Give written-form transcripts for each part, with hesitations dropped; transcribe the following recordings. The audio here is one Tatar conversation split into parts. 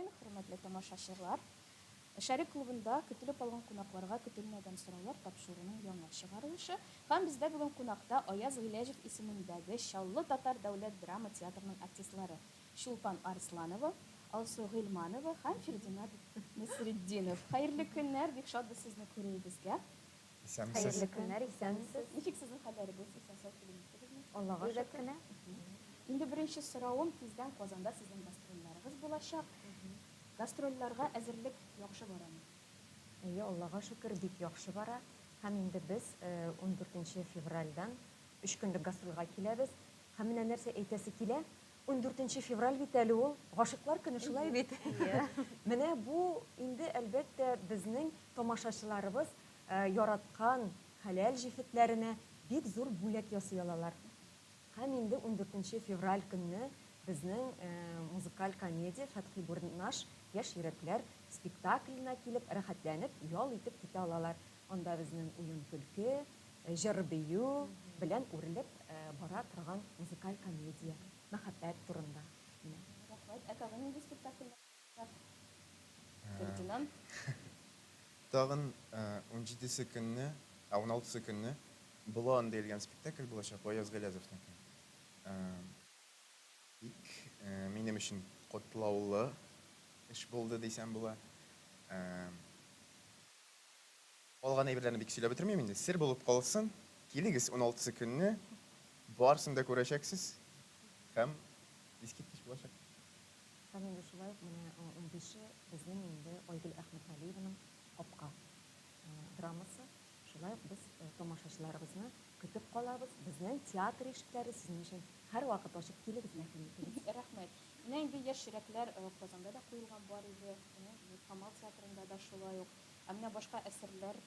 көн, хөрмәтле тамашачылар! Шәрык клубында көтелеп алган кунакларга көтелмәгән сораулар тапшыруның яңа чыгарылышы. Һәм бездә бүген кунакта Аяз Гыйләҗев исемендәге Чаллы татар дәүләт драма театрының артистлары Чулпан Арсланова, Алсу Гыйльманова һәм Фердинат Насретдинов. Хәерле көннәр, бик шатбыз сезне күрүебезгә. Исәнмесез. Хәерле көннәр, исәнмесез. Ничек сезнең хәлләрегез? Исән-сау килеп җиттегезме? Аллага Әйбәт шөкер. кенә. Инде беренче соравым, тиздән Казанда сезнең гастрольләрегез булачак. Гастрольләргә әзерлек яхшы барамы? Әйе, Аллага шөкер, бик яхшы бара. Һәм инде без 14 февральдән өч көнлек гастрольгә киләбез. Һәм менә нәрсә әйтәсе килә, 14 февраль бит әле ул Гашыйклар көне, шулай бит? Менә бу инде, әлбәттә, безнең тамашачыларыбыз яраткан хәләл җефетләренә бик зур бүләк ясый алалар. Һәм инде 14 февраль көнне безнең музыкаль комедия Фәтхи Бурнаш Яшь йөрәкләр спектакленә килеп, рәхәтләнеп ял итеп китә алалар. Анда безнең уен-көлке, җыр-бию белән үрелеп бара торган музыкаль комедия, мәхәббәт турында. Менә. Рәхмәт. Ә тагын нинди спектакльләр? Фердинанд? Тагын 17-се көнне, ә 16-сы көнне Болан диелгән спектакль булачак, Гаяз Гыйләзовныкы. Бик минем өчен катлаулы эш булды дисәм була. Калган әйберләрне бик сөйләп бетермим инде, сер булып калсын. Килегез 16-сы көнне, барысын да күрәчәксез һәм искиткеч булачак. Һәм инде шулай ук менә 15-е безнең инде Айгөл Әхмәтгалиеваның Капка драмасы. Шулай ук без тамашачыларыбызны көтеп калабыз. Безнең театр ишекләре сезнең өчен һәрвакыт ачык. Килегез, рәхим итегез. Рәхмәт. Менә инде Яшь йөрәкләр Казанда да куелган бар иде. Менә Камал театрында да шулай ук. Ә менә башка әсәрләр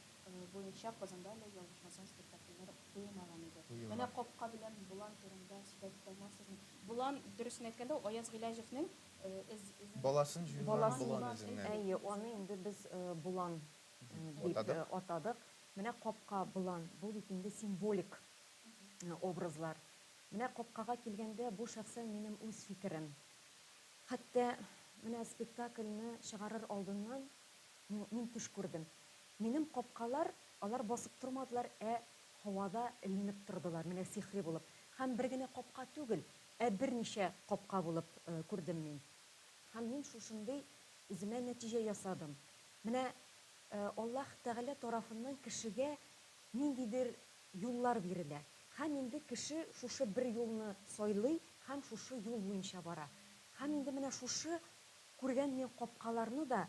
буенча Казанда әле, ялгышмасам, спектакльләр куелмаган иде. Менә Капка белән Болан турында сөйләп китә алмассызмы? Болан, дөресен әйткәндә, ул Аяз Гыйләҗевнең эз, эзен. Баласын җуйган болан эзеннән. Әйе, аны инде без Болан дип атадык. Менә капка, болан, бу бит инде символик образлар. Менә капкага килгәндә, бу шәхсән минем үз фикерем. Хәтта менә спектакльне чыгарыр алдыннан мин төш күрдем. Минем капкалар, алар басып тормадылар, ә һавада эленеп тордылар, менә сихри булып. Һәм бер генә капка түгел, ә берничә капка булып күрдем мин. Һәм мин шушындый үземә нәтиҗә ясадым. Менә Аллаһ Тәгалә тарафыннан кешегә ниндидер юллар бирелә. Һәм инде кеше шушы бер юлны сайлый һәм шушы юл буенча бара. Һәм инде менә шушы күргән мин капкаларны да,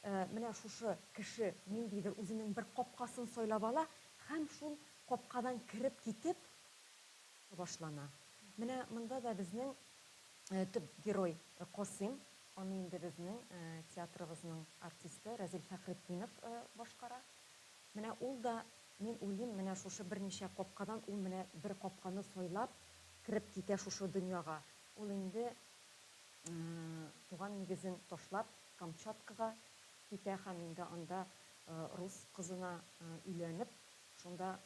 менә шушы кеше ниндидер үзенең бер капкасын сайлап ала һәм шул капкадан кереп китеп, башлана. Менә монда да безнең төп герой Касыйм, аны инде безнең театрыбызның артисты Рәзил Фәхретдинов башкара. Менә ул да, мин уйлыйм, менә шушы берничә капкадан ул менә бер капканы сайлап кереп китә шушы дөньяга. Ул инде туган нигезен ташлап Камчаткага китә һәм инде анда рус кызына өйләнеп, шунда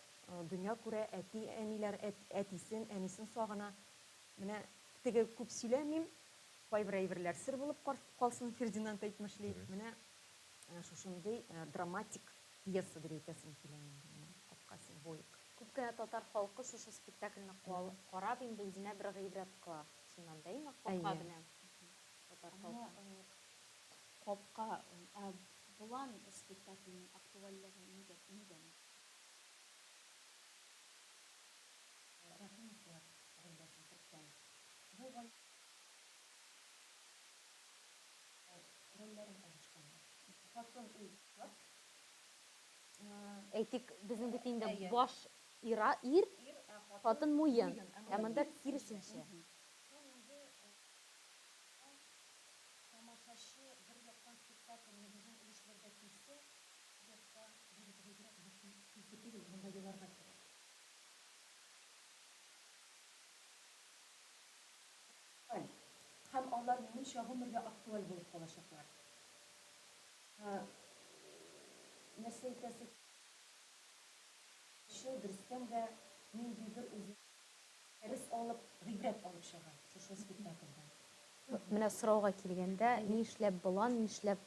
дөнья күрә, әти-әниләр, әтисен, әнисен сагына. Менә теге күп сөйләмим, кайбер әйберләр сер булып калсын, Фердинанд әйтмешли. Менә шушындый драматик пьеса дип әйтәсем килә инде. Менә капка символик. Күп кенә татар халкы шушы спектакльне карап инде үзенә бер гыйбрәт кыла. Чыннан да, әйме? Капка белән татар халкы. Капка, ә Болан спектакленең актуальлыгы нидә, нидән? Рәхимовлар гаиләсен керткән. Бу гаилә рольләрен алышканнар. Хатын ул зат. Әйтик, безнең бит инде баш ира, ир, хатын муен. Ә монда киресенчә. Һәм инде тамашачы бер яктан спектакльне безнең өлешләрдә килсә, бер якта бу бит гыйбрәт, бу көлке түгел, монда еларга кирәк. Актуаль. Һәм алар, минемчә, гомергә актуаль булып калачаклар. Нәрсә әйтәсе кеше, дөрестән дә, ниндидер үзе дәрес алып, гыйбрәт алып чыга шушы спектакльдән. Менә сорауга килгәндә, ни эшләп болан, ни эшләп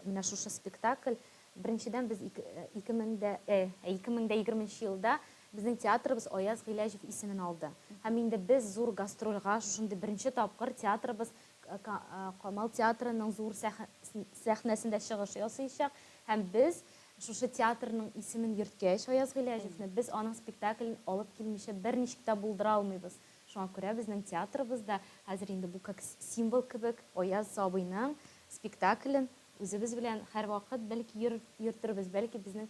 менә шушы спектакль? Беренчедән, без 2020 нче елда безнең театрыбыз Аяз Гыйләҗев исемен алды. Һәм инде без зур гастрольгә шушындый беренче тапкыр театрыбыз Камал театрының зур сәхнәсендә чыгыш ясыячак. Һәм без шушы театрның исемен йөрткәч, Аяз Гыйләҗевне, без аның спектаклен алып килмичә берничек тә булдыра алмыйбыз. Шуңа күрә безнең театрыбыз да хәзер инде бу как символ кебек Аяз абыйның спектаклен үзебез белән һәрвакыт бәлки йөртербез, бәлки безнең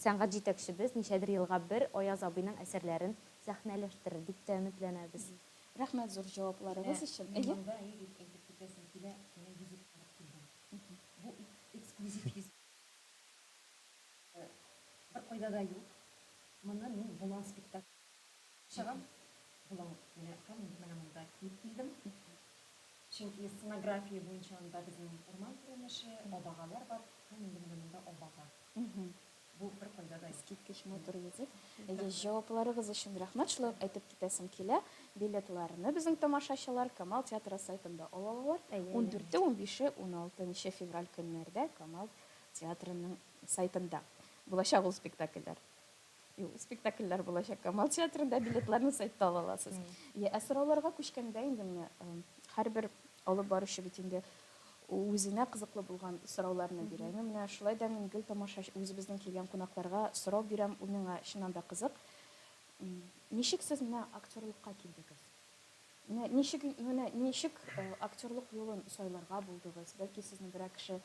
сәнгать җитәкчебез ничәдер елга бер Аяз абыйның әсәрләрен сәхнәләштерер дип тә өметләнәбез. Рәхмәт зур җавапларыгыз өчен. Мин монда әйе дип әйтеп китәсем килә, менә йөзек алып килдем. Бу эксклюзив йөзек. Беркайда да юк. Моны мин Болан спектакле. Чыгам. Болан менә һәм инде менә монда киеп килдем. Чөнки сценография буенча анда безнең урман күренеше, абагалар бар һәм инде менә монда абага. Бу беркайда да юк. Искиткеч матур йөзек. Әйе, җавапларыгыз өчен рәхмәт. Шулай ук әйтеп китәсем килә, билетларны безнең тамашачылар Камал театры сайтында ала алалар. Ундүрте, унбише, уналтынчы февраль көннәрдә Камал театрының сайтында булачак ул спектакльләр. Юк, спектакльләр булачак Камал театрында, билетларны сайтта ала аласыз. Ә сорауларга күчкәндә инде менә һәрбер алып баручы бит инде үзенә кызыклы булган сорауларны бирә. Мин менә шулай да мин гел тамаша үзебезнең килгән кунакларга сорау бирәм, ул миңа чыннан да кызык. Ничек сез менә актерлыкка килдегез? Менә ничек, менә ничек актерлык юлын сайларга булдыгыз? Бәлки сезне берәр кеше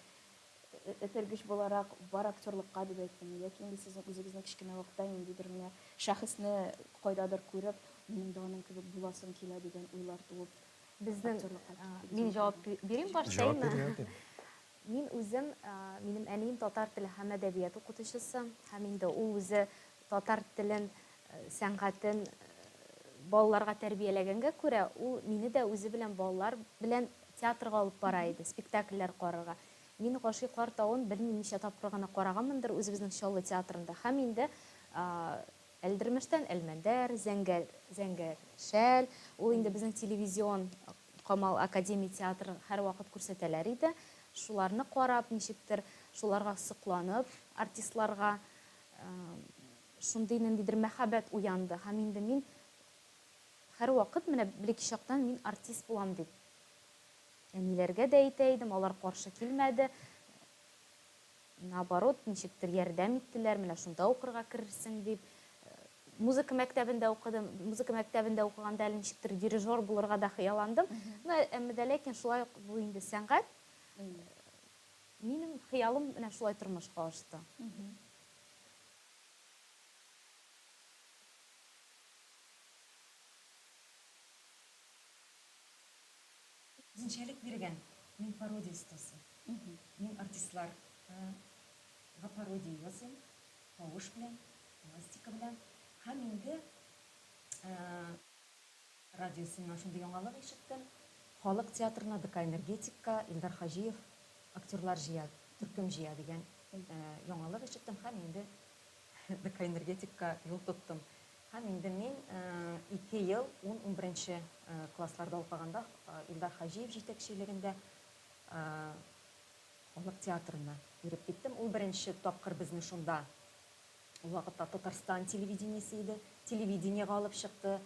этәргеч буларак бар актерлыкка дип әйттеме? Яки инде сезнең үзегезнең кечкенә вакытта ниндидер менә шәхесне кайдадыр күреп, минем дә аның кебек буласым килә дигән уйлар туып, Безнең актерлыкка киттегезме мин җавап икән? бирим башта, Җавап бир, әйме? җавап бир. Мин үзем, минем әнием татар теле һәм әдәбият укытучысы, һәм инде ул үзе татар телен, сәнгатен балаларга тәрбияләгәнгә күрә, ул мине дә үзе белән балалар белән театрга алып бара иде, спектакльләр карарга. Мин Гашыйклар тавын белмим ничә тапкыр гына караганмындыр үзебезнең Чаллы театрында. Һәм инде Әлдермештән Әлмәндәр, Зәңгәр, Зәңгәр шәл, ул инде безнең телевизион Камал академия театры һәрвакыт күрсәтәләр иде. Шуларны карап, ничектер, шуларга сокланып, артистларга шундый ниндидер мәхәббәт уянды. Һәм инде мин һәрвакыт менә бәләкәй чактан мин артист булам дип әниләргә дә әйтә идем, алар каршы килмәде. Наоборот, ничектер ярдәм иттеләр, менә шунда укырга керерсең дип. Музыка мәктәбендә укыдым. Музыка мәктәбендә укыганда әле ничектер дирижер булырга да хыялландым. Ну, әмма дә ләкин шулай ук бу инде сәнгать. Минем хыялым менә шулай тормышка ашты. Үзенчәлек биргән. Мин пародия остасы. Мин артистлар га пародия ясыйм, тавыш белән, пластика белән. Һәм инде радиосыннан шундый яңалык ишеттем. Халык театрына, ДК Энергетикка Илдар Хаҗиев актерлар җыя, төркем җыя дигән яңалык ишеттем һәм инде ДК Энергетикка юл тоттым. Һәм инде мин ике ел, ун-унберенче классларда укыганда Илдар Хаҗиев җитәкчелегендә халык театрына йөреп киттем. Ул беренче тапкыр безне шунда, ул вакытта Татарстан телевидениесе иде, телевидениегә алып чыкты.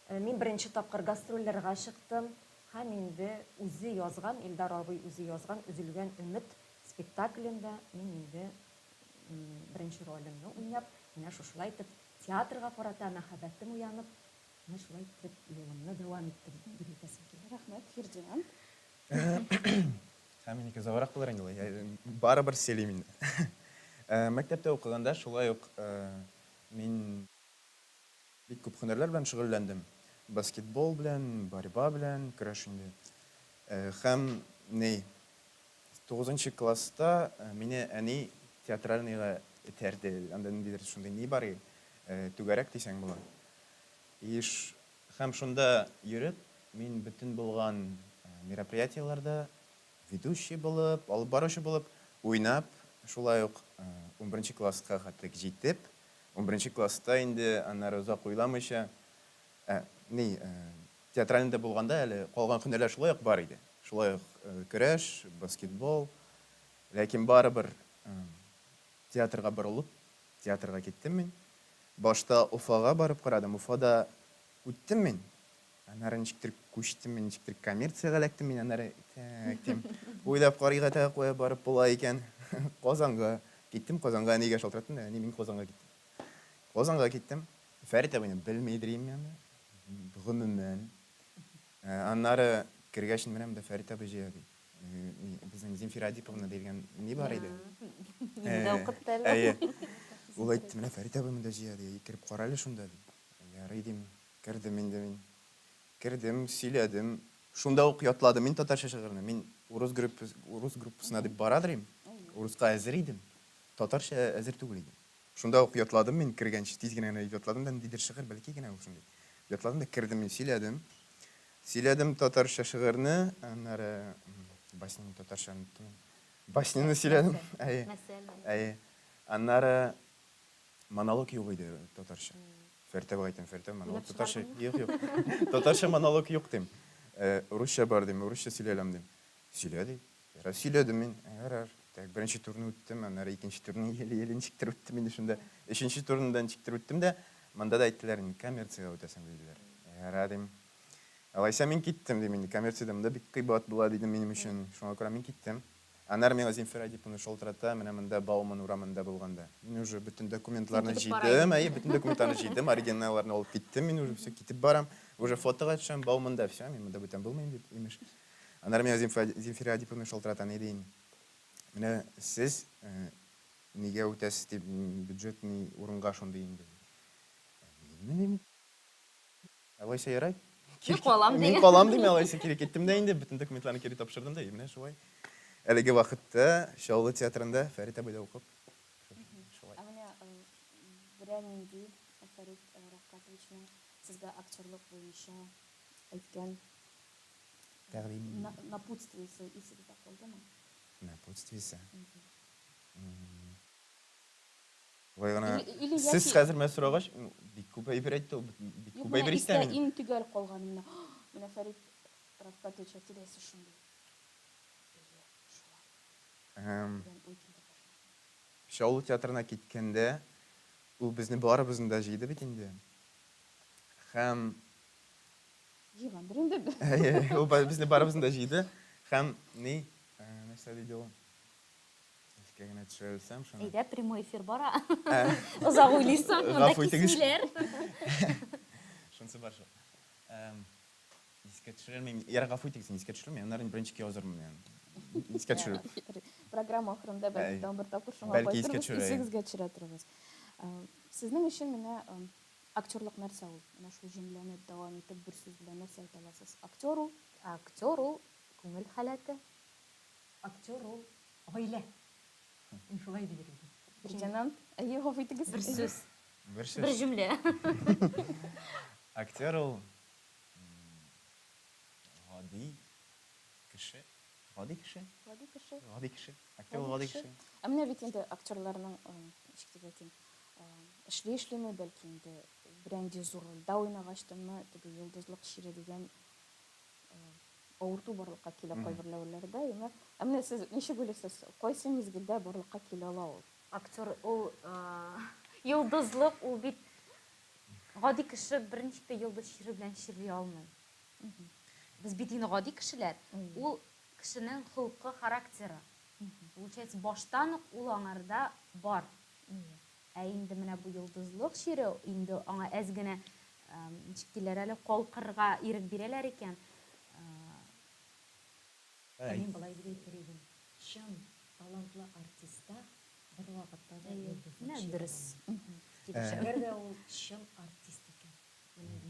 Мин беренче тапкыр гастрольләргә чыктым. Һәм инде үзе язган, Илдар абый үзе язган Өзелгән өмет спектаклендә мин инде беренче ролемне уйнап, менә шушылай итеп театрга карата мәхәббәтем уянып, менә шулай итеп юлымны дәвам иттем дип әйтәсем килә. Рәхмәт, Фердинанд. Һәм минеке озаграк булыр инде ул. Барыбер сөйлим инде. Мәктәптә укыганда шулай ук мин бик күп һөнәрләр белән шөгыльләндем. Баскетбол белән, борьба белән, көрәш инде. Һәм ни, Тугызынчы класста мине әни театральныйга этәрде. Анда ниндидер шундый ни бар, түгәрәк дисәң була. И һәм шунда йөреп, мин бөтен булган мероприятиеләрдә ведущий булып, алып баручы булып, уйнап, шулай ук унберенче класска хәтлек җитеп, унберенче класста инде аннары озак уйламыйча, ни, Театральныйда булганда әле калган һөнәрләр шулай ук бар иде. Шулай ук көрәш, баскетбол. Ләкин барыбер театрга борылып, театрга киттем мин. Башта Уфага барып карадым. Уфада үттем мин. Аннары ничектер күчтем мин, ничектер коммерциягә эләктем мин. Аннары так дим, уйлап карыйк, ә кая барып була икән. Казанга киттем, Казанга әнигә шалтыраттым да, әни, мин Казанга киттем. Казанга киттем. Фәрит абыйны белми идем мин аны. Гомумән. Аннары кергәч, менә монда Фәрит абый җыя ди. Безнең Земфира Адиповна дигән ни бар иде. Мине дә укытты әле. Әйе. Ул әйтте, менә Фәрит абый монда җыя ди. Кереп кара әле шунда ди. Ярый дим. Кердем инде мин. Кердем, сөйләдем. Шунда ук ятладым мин татарча шигырьне. Мин урыс группасы, урыс группасына дип барадыр идем. Урыска әзер идем. Татарча әзер түгел идем. Шунда ук ятладым мин кергәнче, тиз генә генә ятладым да, ниндидер шигырь, бәләкәй генә ул шундый. Ятладым да кердем мин, сөйләдем. Сөйләдем татарча шигырьне, аннары басняны татарча оныттым. Басняны сөйләдем. Әйе. Әйе. Аннары монолог юк иде татарча. Фәртәбгә әйтәм, Фәртәб, монолог татарча юк, юк. Татарча монолог юк дим. Русча бар дим, русча сөйли алам дим. Сөйлә ди. Ярар, сөйләдем мин. Ярар. Так, беренче турны үттем, аннары икенче турны еле-еле ничектер үттем инде шунда. Өченче турны да ничектер үттем дә, монда да әйттеләр инде, коммерциягә үтәсең, диделәр. Ярар, дим. Алайса мин киттем, дим инде, коммерциядә монда бик кыйбат була, дидем минем өчен. Шуңа күрә мин киттем. Аннары миңа Земфира Әдиповна шалтырата, менә монда Бауман урамында булганда. Мин уже бөтен документларны җыйдым, әйе, бөтен документларны җыйдым, оригиналларны алып киттем, мин уже все китеп барам. Уже фотога төшәм, Бауманда, все, мин монда бүтән булмыйм дип, имеш. Аннары миңа Земфира Әдиповна шалтырата, ни ди, менә сез нигә үтәсез дип, бюджетный урынга шундый инде. Минме дим? Алайса ярай. Мин калам Мин калам дим, алайса кире киттем дә инде, бөтен документларны кире тапшырдым да, и менә шулай. Әлеге вакытта Чаллы театрында Фәрит абыйда укып, шулай. Ә менә берәр нинди Фәрит Рәфкатовичның сезгә актерлык буенча әйткән Тәкъдим. Напутствиесе исегездә калдымы? Напутствиесе? Болай гына. Сез хәзер менә сорагач, бик күп әйбер әйтте ул, бик күп әйбер истә минем. Иң төгәл калган менә. Менә Фәрит Рафкатович әйтте дә, сез шундый. Әйе, шулай. Дигән уй килде башыма. Чаллы театрына киткәндә, ул безне барыбызны да җыйды бит инде. Һәм Җыйгандыр инде. Әйе, ул безне барыбызны да җыйды. Һәм ни, нәрсә диде ул? Искә генә төшерелсәм шуны. Әйдә, прямой эфир бара. Озак уйлыйсың, монда кисмиләр. Шунысы бар шул. Искә төшерелмим. Ярар, гафу итегез, искә төшерелмим. Аннары беренче язырмын мин. Искә төшереп. Программа ахырында бәлки тагын бер тапкыр шуңа кайтырбыз, исегезгә төшерә торыгыз. Сезнең өчен менә Актерлык нәрсә ул? Менә шул җөмләне дәвам итеп бер сүз белән нәрсә әйтә аласыз? Актер ул? Актер ул, күңел халәте. Актер ул, гаилә. Мин шулай дияр идем. Бирҗанан, әйе, гафу итегез. Бер сүз. Бер сүз. Бер җөмлә. Актер ул, гади кеше. Гади кеше. Гади кеше. Гади кеше. Актер ул гади кеше. Ә менә бит инде актерларның, ничек дип әйтим, эшли-эшлиме, бәлки инде берәнди зур рольдә уйнагачтынмы, теге йолдызлык чире дигән авырту барлыкка килә кайберләүләрдә, әйме? Ә менә сез ничек уйлыйсыз, кайсы мизгелдә барлыкка килә ала ул? Актер ул йолдызлык ул бит гади кеше берничек тә йолдыз чире белән чирли алмый. Без бит инде гади кешеләр. Ул кешенең холкы, характеры. Получается, баштан ук ул аңарда бар. Ә инде менә бу йолдызлык чире инде аңа әз генә, ничек диләр әле, калкырга ирек бирәләр икән. Ә мин болай дип әйтер идем, чын талантлы артистта бервакытта да йолдызлык чире булмый. Әгәр дә ул чын артист икән.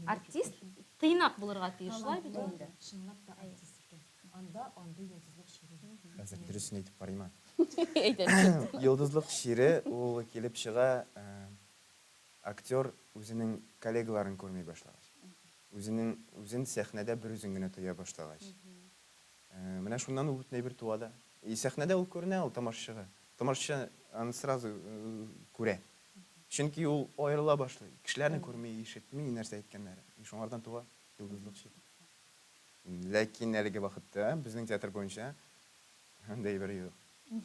Артист тыйнак булырга тиеш, шулай бит инде. Чынлап та артист икән. Анда андый йолдызлык чире юк. Хәзер дөресен әйтеп карыйм. Әйт әле. Йолдызлык чире ул килеп чыга актер үзенең коллегаларын күрми башлагач. Үзенең үзен сәхнәдә берүзен генә тоя башлагач. Менә шуннан ул бөтен әйбер туа да. И сәхнәдә ул күренә ул тамашачыга. Тамашачы аны сразу күрә. Чөнки ул аерыла башлый. Кешеләрне күрми, ишетми нәрсә әйткәннәрен. И шуңардан туа йолдызлык чире. Ләкин әлеге вакытта безнең театр буенча андый әйбер юк.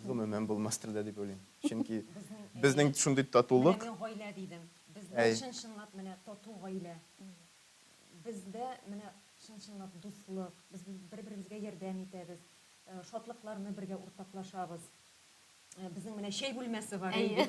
Гомумән булмастыр да дип уйлыйм. Чөнки безнең шундый татулык. Менә мин гаилә дидем. Бездә чын-чынлап менә тату гаилә. Бездә менә чын-чынлап дуслык. Без бер-беребезгә ярдәм итәбез. Шатлыкларны бергә уртаклашабыз. Безнең менә чәй бүлмәсе бар Әйе.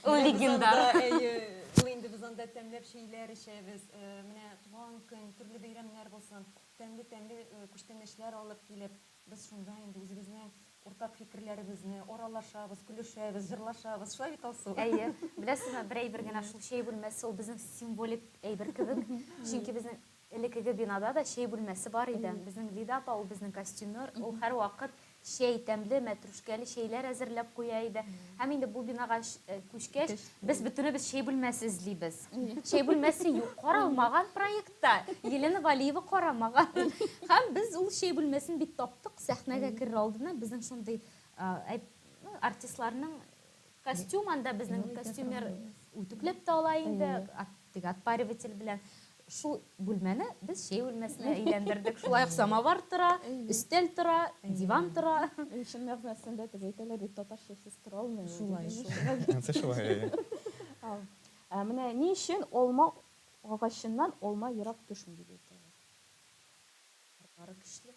Ул легендар. Әйе, ул инде без анда тәмләп чәйләр эчәбез. Менә туган көн, төрле бәйрәмнәр булсын, тәмле-тәмле күчтәнәчләр алып килеп, без шунда инде үзебезнең уртак фикерләребезне аралашабыз, көлешәбез, җырлашабыз. Шулай бит, Алсу? Әйе. Беләсезме, бер әйбер генә шул чәй бүлмәсе, ул безнең символик әйбер кебек. Чөнки безнең Элеккеге бинада да чәй бүлмәсе бар иде. Безнең Лида апа, ул безнең костюмер, ул һәрвакыт чәй, тәмле мәтрүшкәле чәйләр әзерләп куя иде. Һәм инде бу бинага күчкәч, без бөтенебез чәй бүлмәсе эзлибез. Чәй бүлмәсе юк, каралмаган проектта. Елена Валиева карамаган. Һәм без ул чәй бүлмәсен бит таптык, сәхнәгә керер алдыннан безнең шундый артистларның Костюм анда безнең костюмер үтүкләп тә ала инде, теге отпариватель белән. Шул бүлмәне без чәй бүлмәсенә әйләндердек. Шулай ук самовар тора, өстәл тора, диван тора. Чын мәгънәсендә теге әйтәләр бит, татар чәйсез тора алмый. Шулай, шулай. Ансы шулай. Ә менә ни өчен алма агачыннан алма ерак төшми дип әйтәләр? Тамырлары көчле.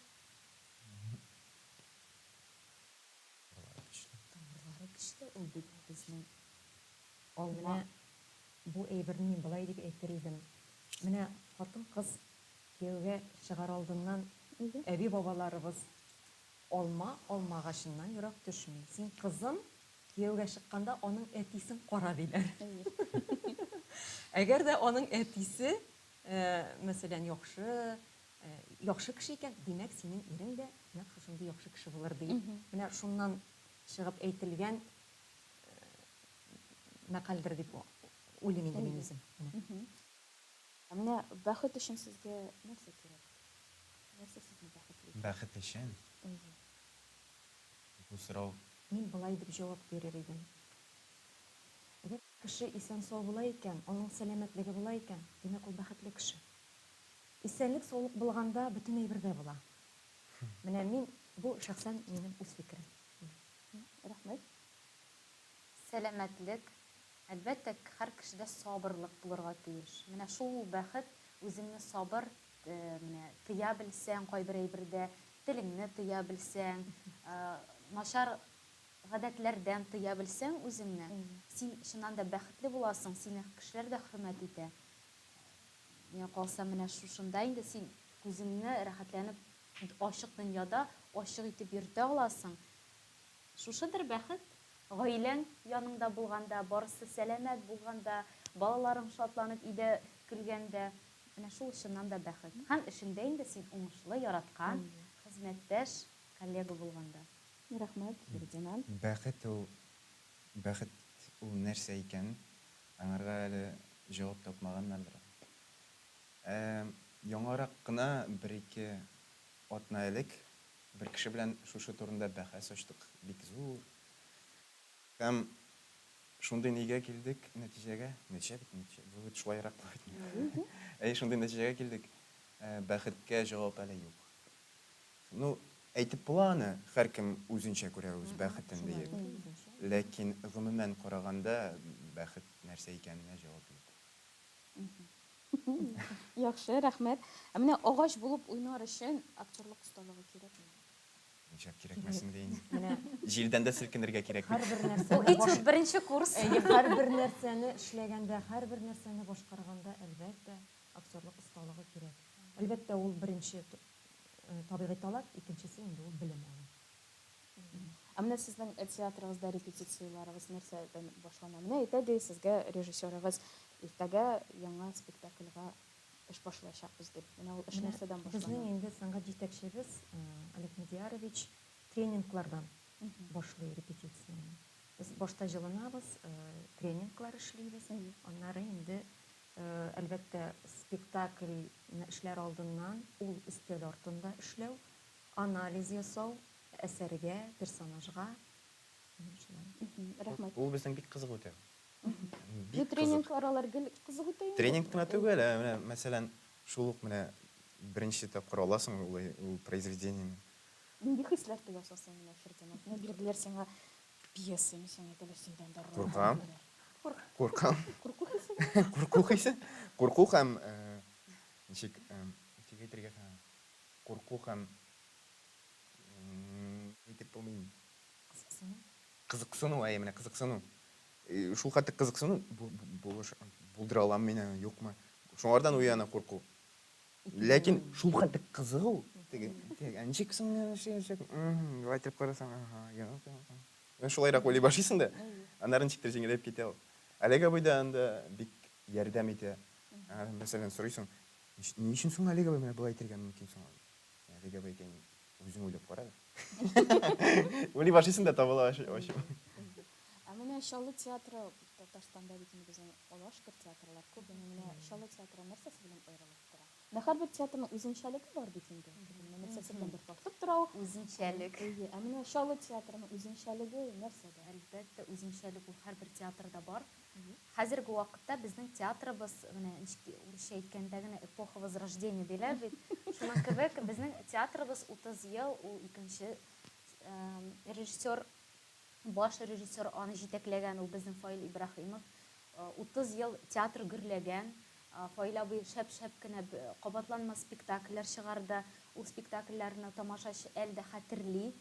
Тамырлары көчле. Тамырлары көчле, ул бит безнең алма. Менә бу әйберне мин болай дип әйтер идем. Менә хатын-кыз кияүгә чыгар алдыннан әби-бабаларыбыз алма алма агачыннан ерак төшми. Син, кызым, кияүгә чыкканда аның әтисен кара, диләр. Әгәр дә аның әтисе, мәсәлән, яхшы, яхшы кеше икән, димәк, синең ирең дә нәкъ шушындый яхшы кеше булыр диеп. Менә шуннан чыгып әйтелгән мәкальдер дип уйлыйм инде мин үзем. Менә. Ә менә бәхет өчен сезгә нәрсә кирәк? Нәрсә сезне бәхетле итә? Бәхет өчен? Әйе. Бу сорау. Мин болай дип җавап бирер идем. Әгәр кеше исән-сау була икән, аның сәламәтлеге була икән, димәк, ул бәхетле кеше. Исәнлек-саулык булганда бөтен әйбер дә була. Менә мин, бу шәхсән минем үз фикерем. Рәхмәт. Сәламәтлек, әлбәттә, һәр кешедә сабырлык булырга тиеш. Менә шул ул бәхет, үзеңне сабыр, менә тыя белсәң кайбер әйбердә, телеңне тыя белсәң, начар гадәтләрдән тыя белсәң үзеңне, син чыннан да бәхетле буласың, сине кешеләр дә хөрмәт итә. Миңа калса, менә шушында инде син күзеңне рәхәтләнеп ачык дөньяда ачык итеп йөртә аласың. Шушыдыр бәхет. Гаиләң яныңда булганда, барысы сәламәт булганда, балаларың шатланып өйдә көлгәндә, менә шул чыннан да бәхет. Һәм эшеңдә инде син уңышлы, яраткан хезмәттәш, коллега булганда. Рәхмәт, Фердинанд. Бәхет ул, бәхет ул нәрсә икән, Аңарга әле җавап тапмаганнардыр. Ә яңарак кына, бер-ике атна элек, бер кеше белән шушы турында бәхәс ачтык, бик зур. Һәм шундый нигә килдек, нәтиҗәгә, нәтиҗә бит, нәтиҗә, вывод шулайрак була бит инде. Әйе, шундый нәтиҗәгә килдек, бәхеткә җавап әле юк. Ну, әйтеп була аны, һәркем үзенчә күрә үз бәхетен диеп. Ләкин гомумән караганда, бәхет нәрсә икәненә җавап юк. Яхшы, рәхмәт. Ә менә агач булып уйнар өчен актерлык осталыгы кирәкме? Нишләп кирәкмәсен ди инде. Менә Җилдән дә селкенергә кирәк бит. һәрбер Ул нәрсәне этюд, беренче курс. Әйе, һәрбер нәрсәне эшләгәндә, һәрбер нәрсәне башкарганда, әлбәттә, актерлык осталыгы кирәк. Әлбәттә, ул беренче Табигый таләп, икенчесе инде ул белем алу. Ә менә сезнең театрыгызда репетицияләрегез нәрсәдән башлана? Менә әйтә ди сезгә режиссерыгыз, иртәгә яңа спектакльгә эш башлаячакбыз дип. Менә ул эш нәрсәдән башлана? Безнең инде сәнгать җитәкчебез Олег Медиярович тренинглардан башлый репетицияне. Без башта җылынабыз, тренинглар эшлибез, аннары инде Әлбәттә, спектакльне эшләр алдыннан ул өстәл артында эшләү, анализ ясау, әсәргә, персонажга. Менә шулай. Рәхмәт. Ул безнең бик кызык үтә. Бу Бик кызык. тренинглар алар гел кызык үтә инде. Тренинг кына түгел, ә менә, мәсәлән, шул ук менә Беренче тапкыр аласың ул, ул произведениене. Нинди хисләр тоясың син менә, Фердинанд? Менә бирделәр сиңа пьесаны, сиңа әйтәләр, син дә анда роль Куркам. Куркам. Курку хисе? Курку хисе. Курку һәм ничек, ничек әйтергә соң? Курку һәм әйтеп булмый. Кызыксыну. Кызыксыну, әйе, менә кызыксыну. Шул хәтле кызыксыну, булдыра алам мин аны, юкмы? Шуңардан уяна курку. Ләкин шул хәтле кызык ул. Теге, теге, ә ничек соң ничек? Болай итеп карасаң, ага, юк, юк. Менә шулайрак уйлый башлыйсың да, аннары ничектер җиңеләеп китә ул. Олег абый да анда бик ярдәм итә. Мәсәлән, сорыйсың, ни өчен соң Олег абый менә болай әйтергә мөмкин соң? Олег абый әйтә, үзең уйлап кара. Уйлый башлыйсың да табыла ачып. Ә менә Чаллы театры, Татарстанда бит инде безнең Аллага шөкер театрлар күп. Менә Чаллы театры нәрсәсе белән аерылып тора? Менә һәрбер театрның үзенчәлеге бар бит инде. Менә нәрсәсе беләндер тартып тора ул. Үзенчәлек. Әйе, ә менә Чаллы театрының үзенчәлеге нәрсәдә? Әлбәттә, үзенчәлек ул һәрбер театрда бар. Хәзерге вакытта безнең театрыбыз, менә ничек урысча әйткәндә генә эпоха возрождения диләр бит. Шуның кебек безнең театрыбыз 30 ел, ул икенче режиссер, баш режиссер аны җитәкләгән, ул безнең Фаил Ибраһимов. 30 ел театр гөрләгән. Фаил абый шәп-шәп кенә кабатланмас спектакльләр чыгарды. Ул спектакльләрне тамашачы әле дә хәтерли.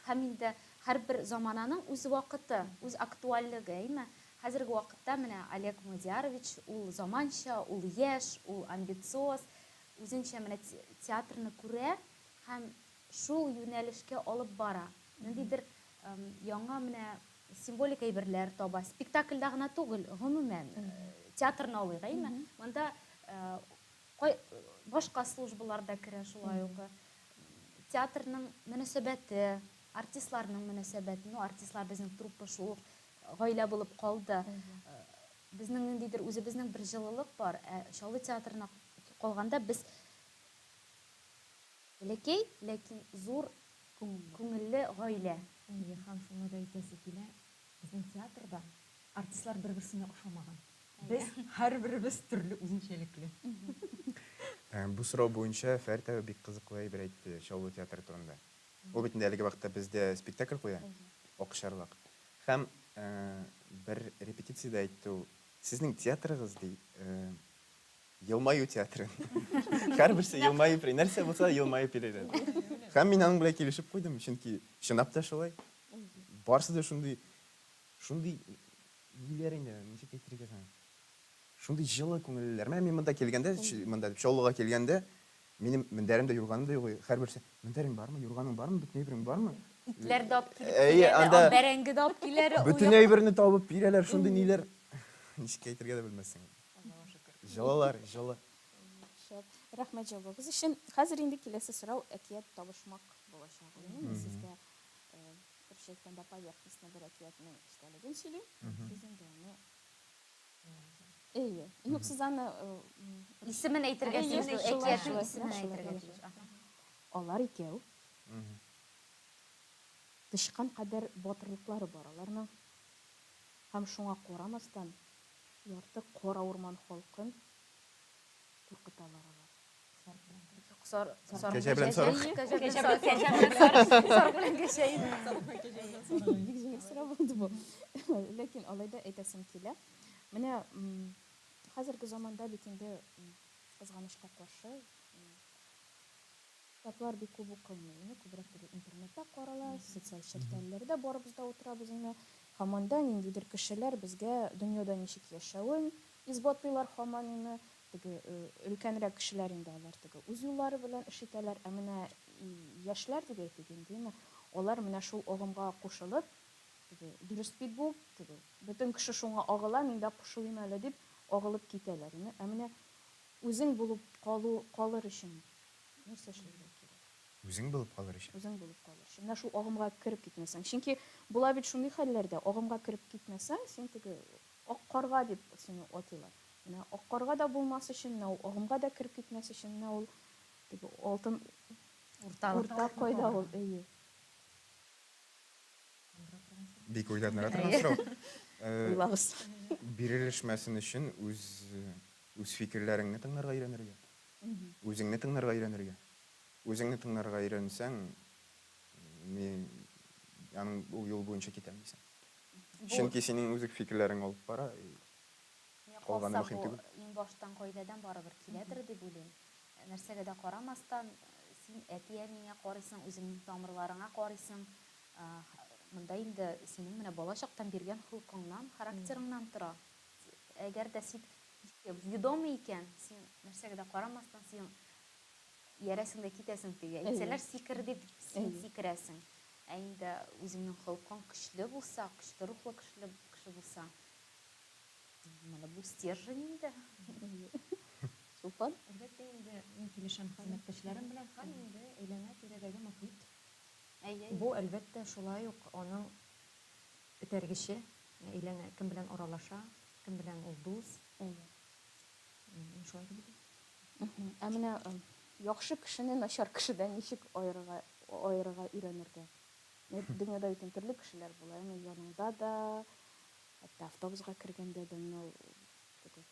Һәм инде һәрбер замананың үз вакыты, үз актуальлеге, әйме? Хәзерге вакытта менә Олег Мадиярович ул заманча, ул яшь, ул амбициоз, үзенчә менә театрны күрә һәм шул юнәлешкә алып бара. Ниндидер яңа менә символик әйберләр таба. Спектакльдә гына түгел, гомумән, театрны алыйк, әйме? Монда башка службалар да керә шулай ук. Театрның мөнәсәбәте, артистларның мөнәсәбәте, ну, артистлар безнең труппа шул ук гаилә булып калды. Безнең ниндидер үзебезнең бер җылылык бар, ә Чаллы театрына калганда без бәләкәй, ләкин зур күңелле гаилә. Әйе, һәм шуны да әйтәсе килә, безнең театрда артистлар бер-берсенә охшамаган. Без һәрберебез төрле үзенчәлекле. Бу сорау буенча Фәрит абый бик кызыклы әйбер әйтте Чаллы театры турында. Ул бит инде әлеге вакытта бездә спектакль куя, Акчарлак. Һәм бер репетициядә әйтте ул, сезнең театрыгыз, ди, елмаю театры. Һәрберсе елмаеп, нәрсә булса да елмаеп йөриләр. Һәм мин аның белән килешеп куйдым, чөнки чынлап та шулай. Барысы да шундый, шундый ниләр инде, ничек әйтергә соң? Шундый җылы күңеллеләр. Менә мин монда килгәндә, монда дип, Чаллыга килгәндә, минем мендәрем дә, юрганым да юк. Һәрберсе, мендәрең бармы, юрганың бармы, бөтен әйберең бармы? Итләр дә алып килеп бирәләр, бәрәңге дә алып киләләр. Бөтен әйберне табып бирәләр, шундый ниләр. Ничек әйтергә дә белмәссең. Җылылар, җылы. Шәп. Рәхмәт җавабыгыз өчен. Хәзер инде киләсе сорау әкият табышмак булачак. Мин сезгә русча әйткәндә поверхностно бер әкиятнең эчтәлеген сөйлим. Сез инде аны Әйе. Юк, сез аны исемен әйтергә тиеш, әкиятнең исемен әйтергә тиеш. Алар икәү. Тычкан кадәр батырлыклары бар аларның. Һәм шуңа карамастан, ярты кара урман халкын куркыталар алар. Кәҗә белән сарык. Кәҗә белән сарык. Сарык белән кәҗә иде. Бик җиңел сорау булды бу. Ләкин алай да әйтәсем килә. Менә хәзерге заманда бит инде кызганычка каршы китаплар бик күп укылмый. Инде күбрәк теге интернетта карала, социаль челтәрләрдә барыбыз да утырабыз инде. Һәм анда ниндидер кешеләр безгә дөньяда ничек яшәвен исбатлыйлар һаман инде. Теге өлкәнрәк кешеләр инде алар теге үз юллары белән эш итәләр. Ә менә яшьләр дип әйтик инде, алар менә шул агымга кушылып, теге дөрес бит бу, теге бөтен кеше шуңа агыла, мин дә кушылыйм әле дип агылып китәләр. Ә менә үзең булып калу калыр өчен нәрсә эшләргә кирәк? Үзең булып калыр өчен. Үзең булып калыр өчен. Менә шул агымга кереп китмәсәң. Чөнки була бит шундый хәлләрдә, агымга кереп китмәсәң, син теге ак карга дип сине атыйлар. Менә ак карга да булмас өчен, менә ул агымга да кереп китмәс өчен, менә ул теге алтын урта кайда ул, әйе. Бик уйланырга торган сорау. Уйлагыз. Бирелешмәсен өчен үз үз фикерләреңне тыңларга өйрәнергә. Үзеңне тыңларга өйрәнергә. Үзеңне тыңларга өйрәнсәң, мин аның ул юл буенча китәм дисең. Чөнки синең үзек фикерләрең алып бара, Миңа калганы калса, мөһим бу түгел. иң баштан гаиләдән барыбер киләдер дип уйлыйм. Нәрсәгә дә карамастан, син әти-әниеңә карыйсың, үзеңнең тамырларыңа карыйсың. Монда инде синең менә бала чактан биргән холкыңнан, характерыңнан тора. Әгәр дә син ведомый икән, син нәрсәгә дә карамастан, син иярәсең дә китәсең теге. Әйтсәләр, сикер дип, син сикерәсең. Ә инде үзеңнең холкың көчле булса, көчле рухлы кеше, кеше булса, менә бу стержень инде. Чулпан? Әлбәттә инде, мин килешәм хезмәттәшләрем белән һәм инде әйләнә-тирәдәге мохит. Бу, әлбәттә, шулай ук аның этәргече, әйләнә, кем белән аралаша, кем белән ул дус. Мин шулай дип уйлыйм. Ә менә яхшы кешене начар кешедән ничек аерырга, аерырга өйрәнергә? Дөньяда бит инде төрле кешеләр була, әмма яныңда да, хәтта автобусга кергәндә дә менә ул теге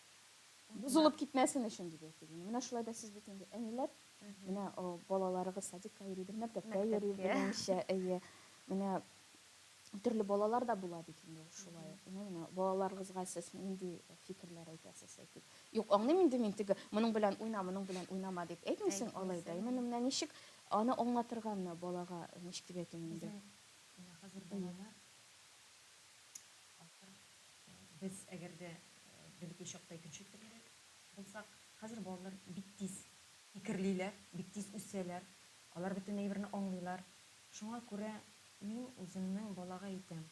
бозылып китмәсен өчен дип әйтик. Менә шулай да сез бит инде әниләр, менә балаларыгыз садикка йөридер, мәктәпкә йөри, беләмчә, әйе. Менә төрле балалар да була бит инде шулай. Менә балаларыгызга сез нинди фикерләр әйтәсез, әйтик. Юк, аңлыйм инде мин теге моның белән уйна, моның белән уйнама дип әйтмисең алай да. Менә менә ничек аны аңлатырга менә балага, ничек дип әйтим инде. Менә хәзер балалар без әгәр дә бәләкәй чакта икенче төрлерәк булсак, хәзер балалар бик тиз фикерлиләр, бик тиз үсәләр, алар бөтен әйберне аңлыйлар. Шуңа күрә мин үземнең балага әйтәм,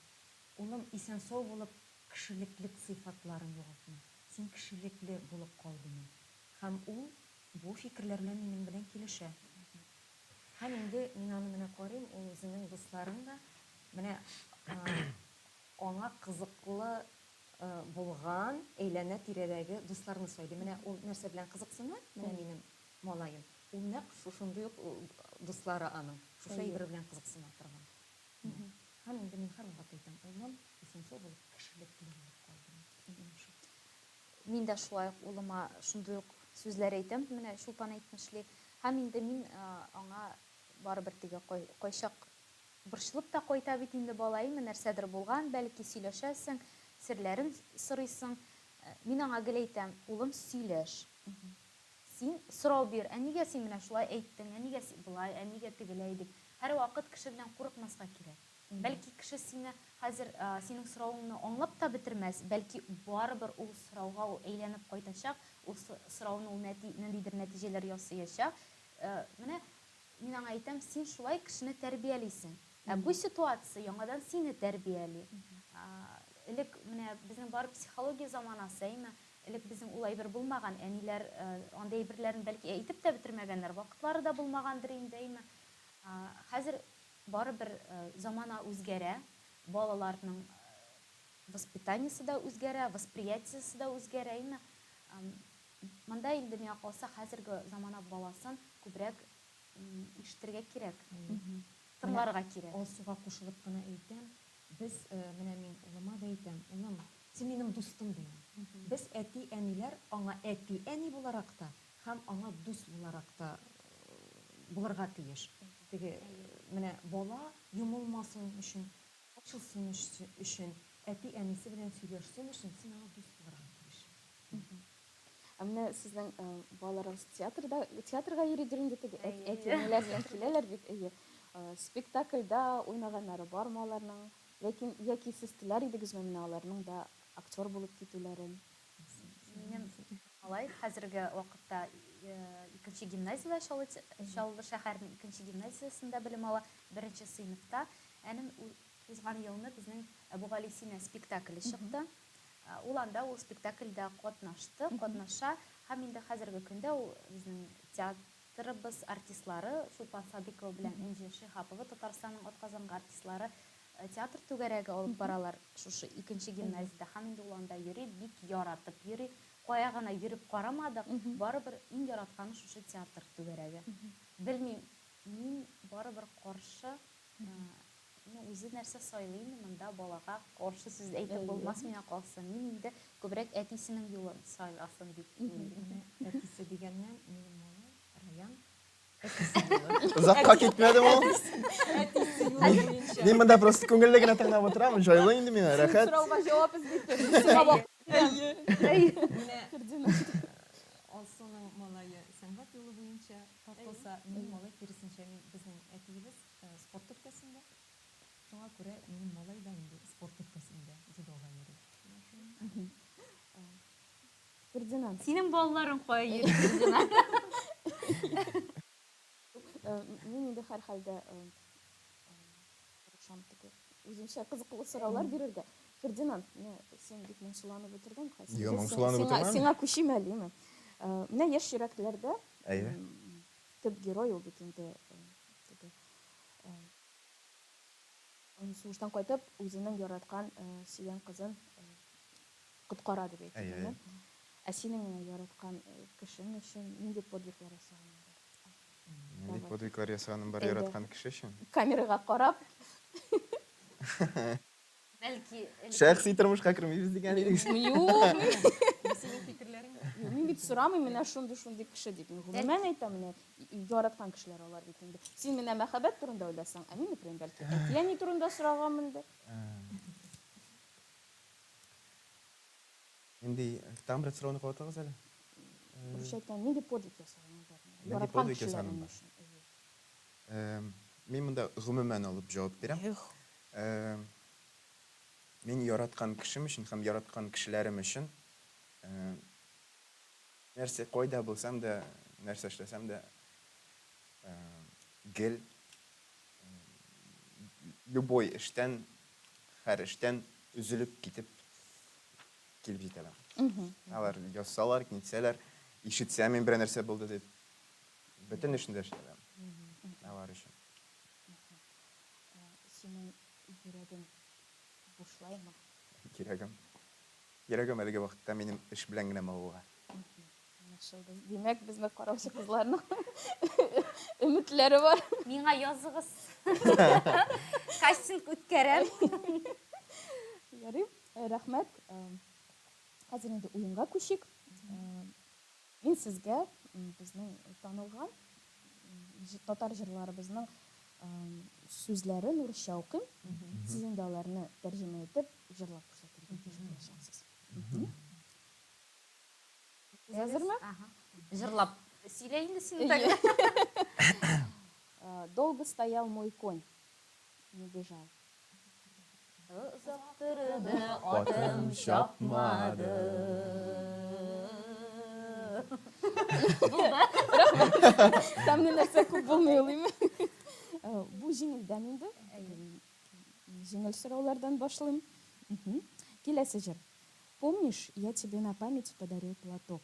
улым, исән-сау булып, кешелеклек сыйфатларын югалтма, син кешелекле булып кал, димән. Һәм ул бу фикерләр белән минем белән килешә. Һәм инде мин аны менә карыйм, ул үзенең дусларын да менә аңа кызыклы булган әйләнә-тирәдәге дусларны сайлый. Менә ул нәрсә белән кызыксына, менә минем малаем, ул нәкъ шушындый ук дуслары аның, шушы әйбер белән кызыксына торган. Һәм инде мин һәрвакыт әйтәм, улым, исән-сау булып, кешелекле булып кал, дим. Мин дә шулай ук улыма шундый ук сүзләр әйтәм, менә Чулпан әйтмешли. Һәм инде мин аңа барыбер теге кайчак борчылып та кайта бит инде бала, әйме, нәрсәдер булган, бәлки сөйләшәсең, серләрен сорыйсың. Мин аңа гел әйтәм, улым, сөйләш. Син сорау бир, ә нигә син менә шулай әйттең, ә нигә болай, ә нигә тегеләй дип. Һәрвакыт кеше белән курыкмаска кирәк. Бәлки кеше сине хәзер синең соравыңны аңлап та бетермәс, бәлки барыбер ул сорауга ул әйләнеп кайтачак, ул сорауны ул ниндидер нәтиҗәләр ясаячак. Менә мин аңа әйтәм, син шулай кешене тәрбиялисең. Ә бу ситуация яңадан сине тәрбияли. Элек менә безнең бар психология заманасы, әйме? Элек безнең ул әйбер булмаган, әниләр андый әйберләрен бәлки әйтеп тә бетермәгәннәр, вакытлары да булмагандыр инде, әйме? Хәзер барыбер замана үзгәрә, балаларның воспитаниесе да үзгәрә, восприятиесе да үзгәрә, әйме? Монда инде миңа калса хәзерге замана баласын күбрәк ишетергә кирәк, тыңларга кирәк. Алсуга кушылып кына әйтәм, без менә мин улыма да әйтәм, улым, син минем дустым дим. Без әти-әниләр аңа әти-әни буларак та һәм аңа дус буларак та булырга тиеш. Теге менә бала йомылмасын өчен, ачылсын өчен, әти-әнисе белән сөйләшсен өчен син аңа дус булырга тиеш. Ә менә сезнең балаларыгыз театрда, театрга йөридер инде теге әти-әниләр белән киләләр бит, әйе. Спектакльдә уйнаганнары бармы аларның? Ләкин яки сез теләр идегезме менә аларның да актер булып китүләрен? Минем малай хәзерге вакытта икенче гимназиядә, Чаллы, Чаллы шәһәренең икенче гимназиясендә белем ала, беренче сыйныфта. Әнем узган елны безнең Әбүгалисина спектакле чыкты. Ул анда ул спектакльдә катнашты, катнаша һәм инде хәзерге көндә ул безнең театрыбыз артистлары Чулпан Садыйкова белән Энҗе Шиһапова, Татарстанның атказанган артистлары театр түгәрәге алып баралар шушы икенче гимназиядә һәм инде ул анда йөри, бик яратып йөри. Кая гына йөреп карамадык, барыбер иң яратканы шушы театр түгәрәге. Белмим, мин барыбер каршы. Ну, үзе нәрсә сайлый инде, монда балага каршы сүз әйтеп булмас миңа калса. Мин инде күбрәк әтисенең юлын сайласын дип уйлыйм. Әтисе дигәннән, минем малай Раян Озакка китмәдем ул. Мин монда просто күңелле генә тыңлап утырам, җайлы инде миңа, рәхәт. Сорауга җавап эзли. Сиңа бак. Әйе. Менә Алсуның малае сәнгать юлы буенча тартылса, минем малай киресенчә, мин безнең әтиебез спорт өлкәсендә. Шуңа күрә минем малай да инде спорт өлкәсендә, дзюдога йөри. Фердинанд. Синең балаларың кая йөри, Фердинанд? Мин инде һәрхәлдә тырышам теге үземчә кызыклы сораулар бирергә. Фердинанд, менә син бик моңсуланып утырдың. Юк, моңсуланып утырмадым. Сиңа күчим әле, име? Менә яшь йөрәкләрдә төп герой ул бит инде теге сугыштан кайтып, үзенең яраткан, сөйгән кызын коткара дип әйтик инде. Ә синең менә яраткан кешең өчен нинди подвиглар ясаганың бар? Нинди подвиглар ясаганым бар яраткан кеше өчен? Камерага карап. Бәлки, Шәхси тормышка кермибез дигән идегез. Юк, Бу синең фикерләрең. Мин бит сорамыйм, менә шундый-шундый кеше дип. Мин гомумән әйтәм, менә яраткан кешеләр алар бит инде. Син менә мәхәббәт турында уйласаң, ә мин, например, бәлки әти-әни турында сораганмындыр. Нинди, тагын бер сорауны кабатлагыз әле. Русча әйткән, нинди подвиг ясаганың бар? Нинди Яраткан подвиг ясаганым кешеләрең бар? өчен. Мин монда гомумән алып җавап бирәм. Мин яраткан кешем өчен һәм яраткан кешеләрем өчен нәрсә кайда булсам да, нәрсә эшләсәм дә, гел любой эштән, һәр эштән өзелеп китеп килеп җитәләр. Алар язсалар, нитсәләр, ишетсә мин берәр нәрсә булды дип, бөтен эшне дә эшләдем. Алар өчен. Синең йөрәгең бушлаймы? Йөрәгем. Йөрәгем әлеге вакытта минем эш белән генә мавыга. Аңлашылды. Димәк, безне караучы кызларның өметләре бар. Миңа языгыз. Кастинг үткәрәм. Ярый, рәхмәт. Хәзер инде уенга күчик. Мин сезгә безнең танылган татар җырларыбызның сүзләрен урысча укыйм. Сез инде аларны тәрҗемә итеп, җырлап күрсәтергә тиеш булачаксыз. Сез әзерме? Җырлап сөйлә инде син тогда. Долго стоял мой конь, не бежал. Озак торды атым, чапмады. Булды. Тәмле нәрсә күп булмый ул, име? Бу җиңелдән инде. Җиңел сораулардан башлыйм. Киләсе җыр. Помнишь, я тебе на память подарил платок?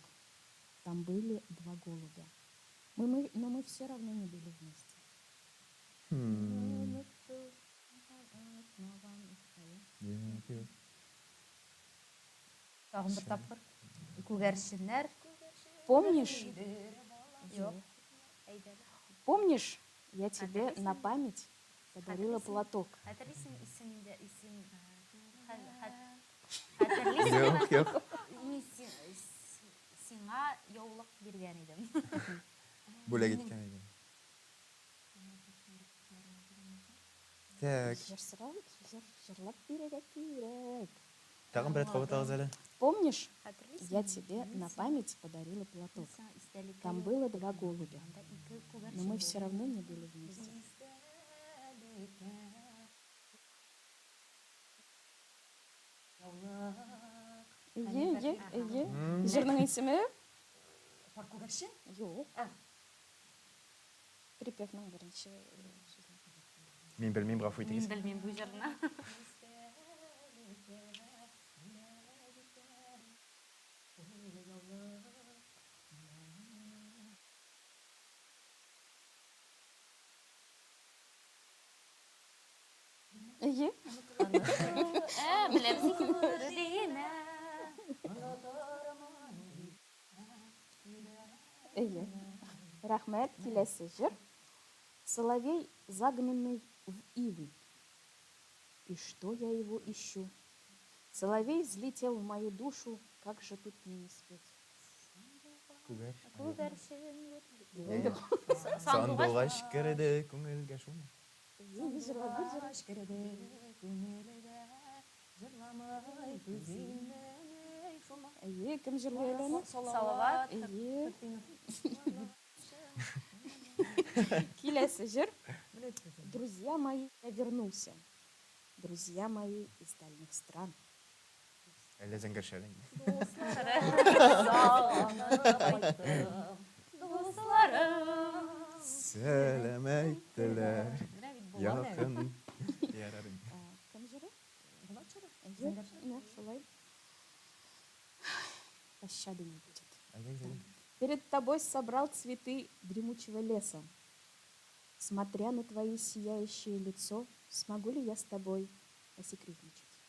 Там были два голубя. Мы, но мы все равно не были вместе. Юк, юк. Тагын бер тапкыр. Күгәрченнәр. Помнишь? Юк. Помнишь, я тебе на память подарила платок? Хәтерлисең исемдә исем хәтерлисеңме? Юк, юк. Мин сиңа яулык биргән идем. Бүләк иткән идем. Так. Җыр сорау, җыр җырлап бирергә кирәк. Тагын бер рәт кабатлагыз әле. Помнишь, Хәтерлисеңме? я тебе на память подарила платок? Мин сиңа истәлеккә Там яулык было два биргән идем. голубя. Анда ике Но күгәрчен мы все булган. равно не были вместе. Әйе, әйе, әйе. Җырның исеме? Пар күгәрчен? Юк. А. Припевның беренче сүзе. Мин белмим, гафу Мин итегез. белмим бу җырны. Әйе. Ә, беләм сине. Әйе. Рәхмәт, киләсе җыр. Соловей, загнанный в ивы. И что я его ищу? Соловей взлетел в мою душу, как же тут мне не спеть? Күгәрчен. Сандугач керде күңелгә шулмы? Сандугач керде күңелгә, җырламый күземнән, шулмы? Әйе, кем җырлый әле аны? Салават. Әйе. Киләсе җыр. Друзья мои, я вернулся. Друзья мои из дальних стран. Әллә зәңгәр шәл инде. Дусларым. Сәлам әйттеләр. Якын. Ярар инде. Кем җыры? Булат җыры. Әйе, менә шулай. Пощады не будет. Әйдәгез, әйдә. Перед тобой собрал цветы дремучего леса. Смотря на твое сияющее лицо, смогу ли я с тобой посекретничать?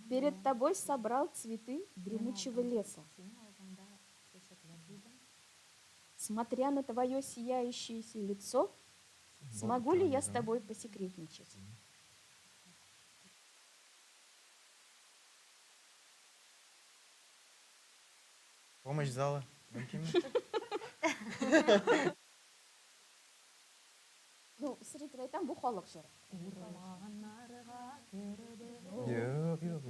Перед тобой собрал цветы дремучего леса. Смотря на твое сияющее лицо, смогу ли я с тобой посекретничать? Помощь зала. Мөмкинме? Ну, сер итеп әйтәм, бу халык җыры. Урманнарга керде. Юк, юк.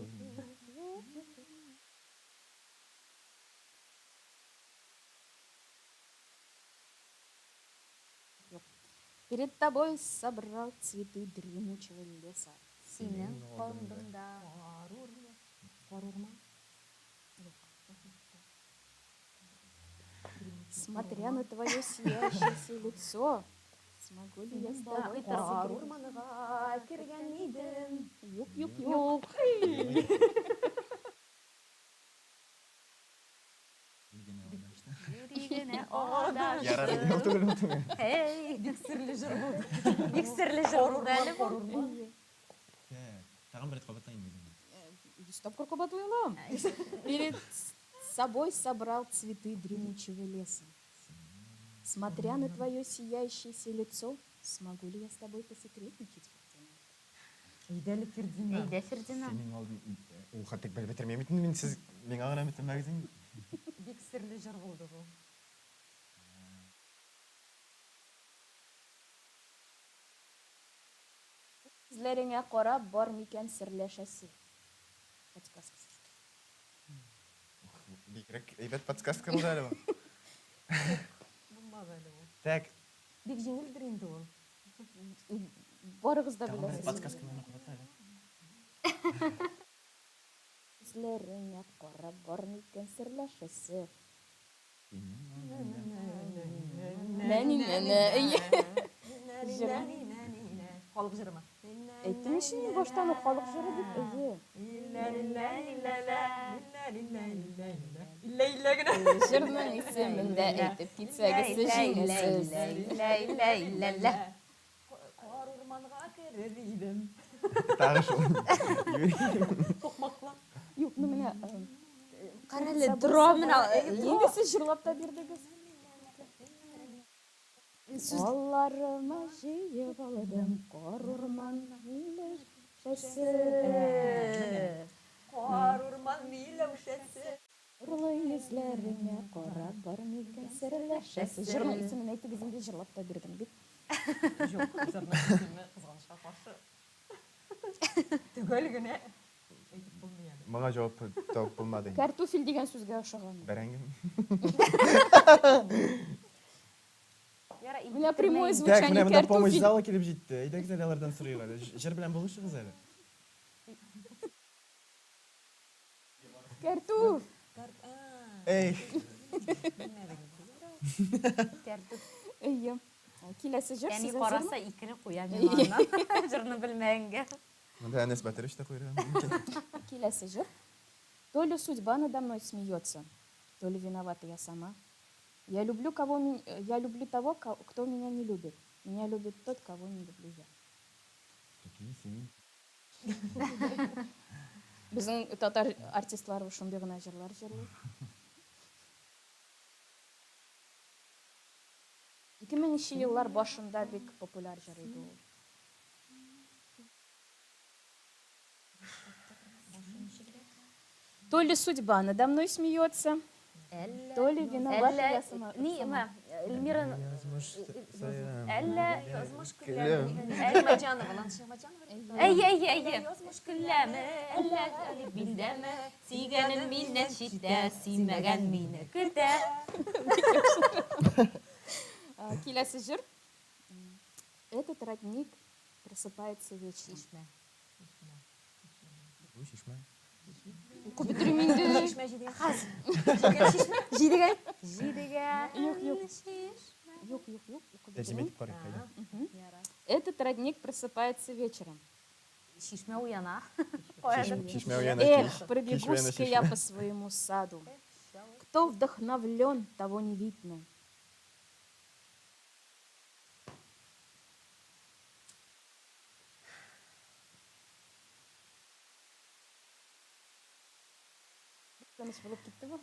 Перед тобой собрал цветы дремучего леса. Синең алдыңда. Кар урман. Смотря на твое сияющееся лицо, смогу ли я с тобой Кар посекретничать? урманга кергән идем. Юк, юк, юк. Юри генә адашып. Ярар, юк түгел, юк түгел. Эй, Бик серле җыр булды. бик серле җыр булды әле бу. Так, тагын бер рәт кабатлай инде. Йөз тапкыр кабатлый алам. Перед собой собрал цветы дремучего леса. Смотря на твое сияющееся лицо, смогу ли я с тобой посекретничать, Фердинанд? Әйдә әле Фердинанд. Әйдә, Фердинанд. Синең алдын ул хәтта белеп бетермим бит инде мин сез миңа гына бетермәгез инде. Бик серле җыр булды бу. Күзләреңә карап бар микән серләшәсе? Подсказка сезгә. Бигрәк әйбәт подсказка булды әле бу. Булмады әле ул. Так, Бик җиңелдер инде ул. Барыгыз да тагын бер беләсез. подсказканы кабатла әле. Күзләреңә карап бар микән серләшәсе? Нәни нәнә. Җыры. Халык җырымы? Әйттем ич инде баштан ук халык җыры дип. Әйе. Иллә иллә генә. Җырның исемен дә әйтеп китсәгез, сез җиңәсез. Иллә, иллә, иллә, иллә. Кар урманга керер идем. Тагы шул. Токмаклап. Юк, ну менә Карале, тора менә. Инде сез җырлап та бирдегез. Алларыма җыеп алдым кар урман миләүшәсе. Кар урман миләүшәсе. Нурлы йөзләреңә карап бар микән серләшәсе. Җырның исемен әйтегез инде, җырлап та бирдем бит. Юк, җырның исеме кызганычка каршы. Төгәл генә әйтеп булмый әле. Моңа җавап табып булмады инде. Картофель дигән сүзгә ошаган. Бәрәңге. Яра, Менә прямое Так, звучание менә монда помощь картофель. зала килеп җитте. Әйдәгез әле алардан сорыйк әле. Җыр белән булышыгыз әле. Картоф. Эй, Картоф. Әйе. Киләсе җыр Әни сез әзерме? караса икене куя миңа аннан. Җырны белмәгәнгә. монда Әнәс Батырович та куярга мөмкин. Киләсе җыр. То ли судьба надо мной смеется, то ли виновата я сама. Я люблю, кого я люблю того, кто меня не любит. Меня любит тот, кого не люблю я. Какие семьи? Безнең татар артистлары шундый гына җырлар җырлый. 2000 нче еллар башында бик популяр җыр иде ул. То ли судьба надо мной смеется, то ли виновата я сама. Ни, ма, Эльмира... Әллә язмыш көләме? Шәймаҗанова, лан Шәймаҗанова. Әйе, әйе, әйе. Язмыш көләме? Әллә әле миндәме? Сөйгәнем миннән читтә, сөймәгән мине көтә. Киләсе җыр. Этот родник просыпается вечером. Чишмә. Бу чишмә. Укып бетерим инде. Чишмә җидегән. Җидегән чишмә. Җидегән. Җидегән. Юк, юк. Юк, юк, юк. Укып Тәрҗемә бетерим. итеп карыйк, әйдә. Этот родник просыпается вечером. Чишмә уяна. Чишмә уяна. Эх, кич. пробегусь-ка я по своему саду. Кто вдохновлен, того не видно. Таныш булып китте бу.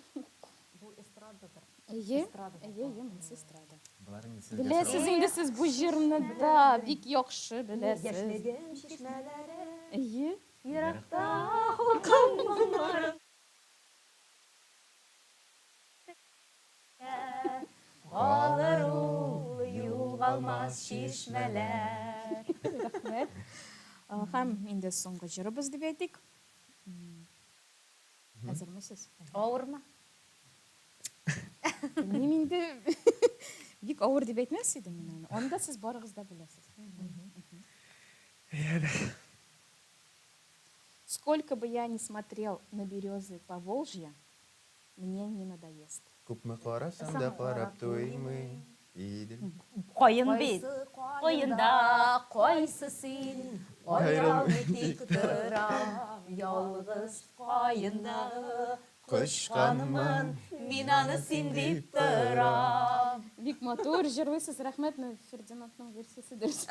Бу эстрададыр. Әйе, Эстрада. әйе, әйе, монысы эстрада. Болар инде сезгә Беләсез сорау. инде сез бу җырны да бик яхшы беләсез. Яшьлегем чишмәләре. Әйе. Еракта халкым моңнары. Калыр ул югалмас чишмәләр. Рәхмәт. Һәм инде соңгы җырыбыз дип әйтик. Әзермесез? Авырмы? Белмим инде. Бик авыр дип әйтмәс идем мин аны. Аны да сез барыгыз да беләсез. Сколько бы я ни смотрел на березы Поволжья, мне не надоест. Күпме карасам да карап туймый. Идел. Каен бит. Каенда кайсы син? Аерылмый тик торам, ялгыз каендагы Кочканмын, Мин аны син дип торам. Бик матур җырлыйсыз, рәхмәт, но Фердинандның версиясе дөрес.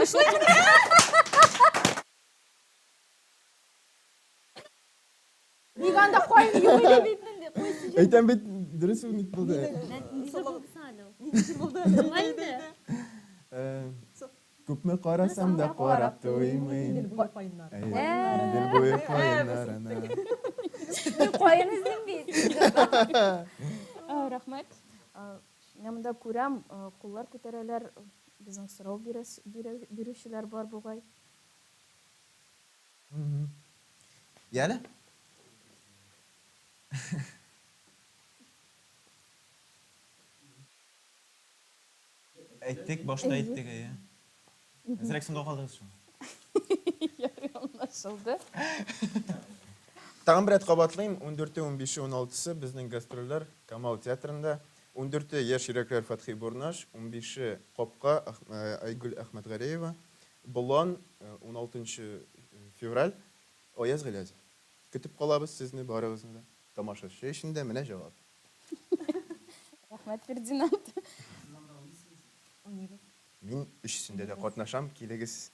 Ник анда каен юк иде бит инде. Әйтәм бит, дөрес ник булды. Нинди булды? Күпме карасам да карап туймыйм. Идел буе каеннары. Идел буе каеннарына. Мин каен эзлим бит. Рәхмәт. Менә монда күрәм, куллар күтәрәләр, безнең сорау бирүчеләр бар бугай. Яле? Әйттек, башта әйттек, әйе. Әзрәк соңга калдыгыз шул. Ярый, аңлашылды. Тагын бер рәт кабатлыйм, 14-е, 15-е, 16-сы безнең гастрольләр Камал театрында. 14-е Яшь йөрәкләр Фатхи Бурнаш, 15-е Капка Айгөл Әхмәтгәрәева, Болан 16 февраль Аяз Гыйләҗев. Көтеп калабыз сезне барыгызны да. Тамашачы өчен дә менә җавап. Рәхмәт, Фердинанд. Мин өчесендә дә катнашам, килегез,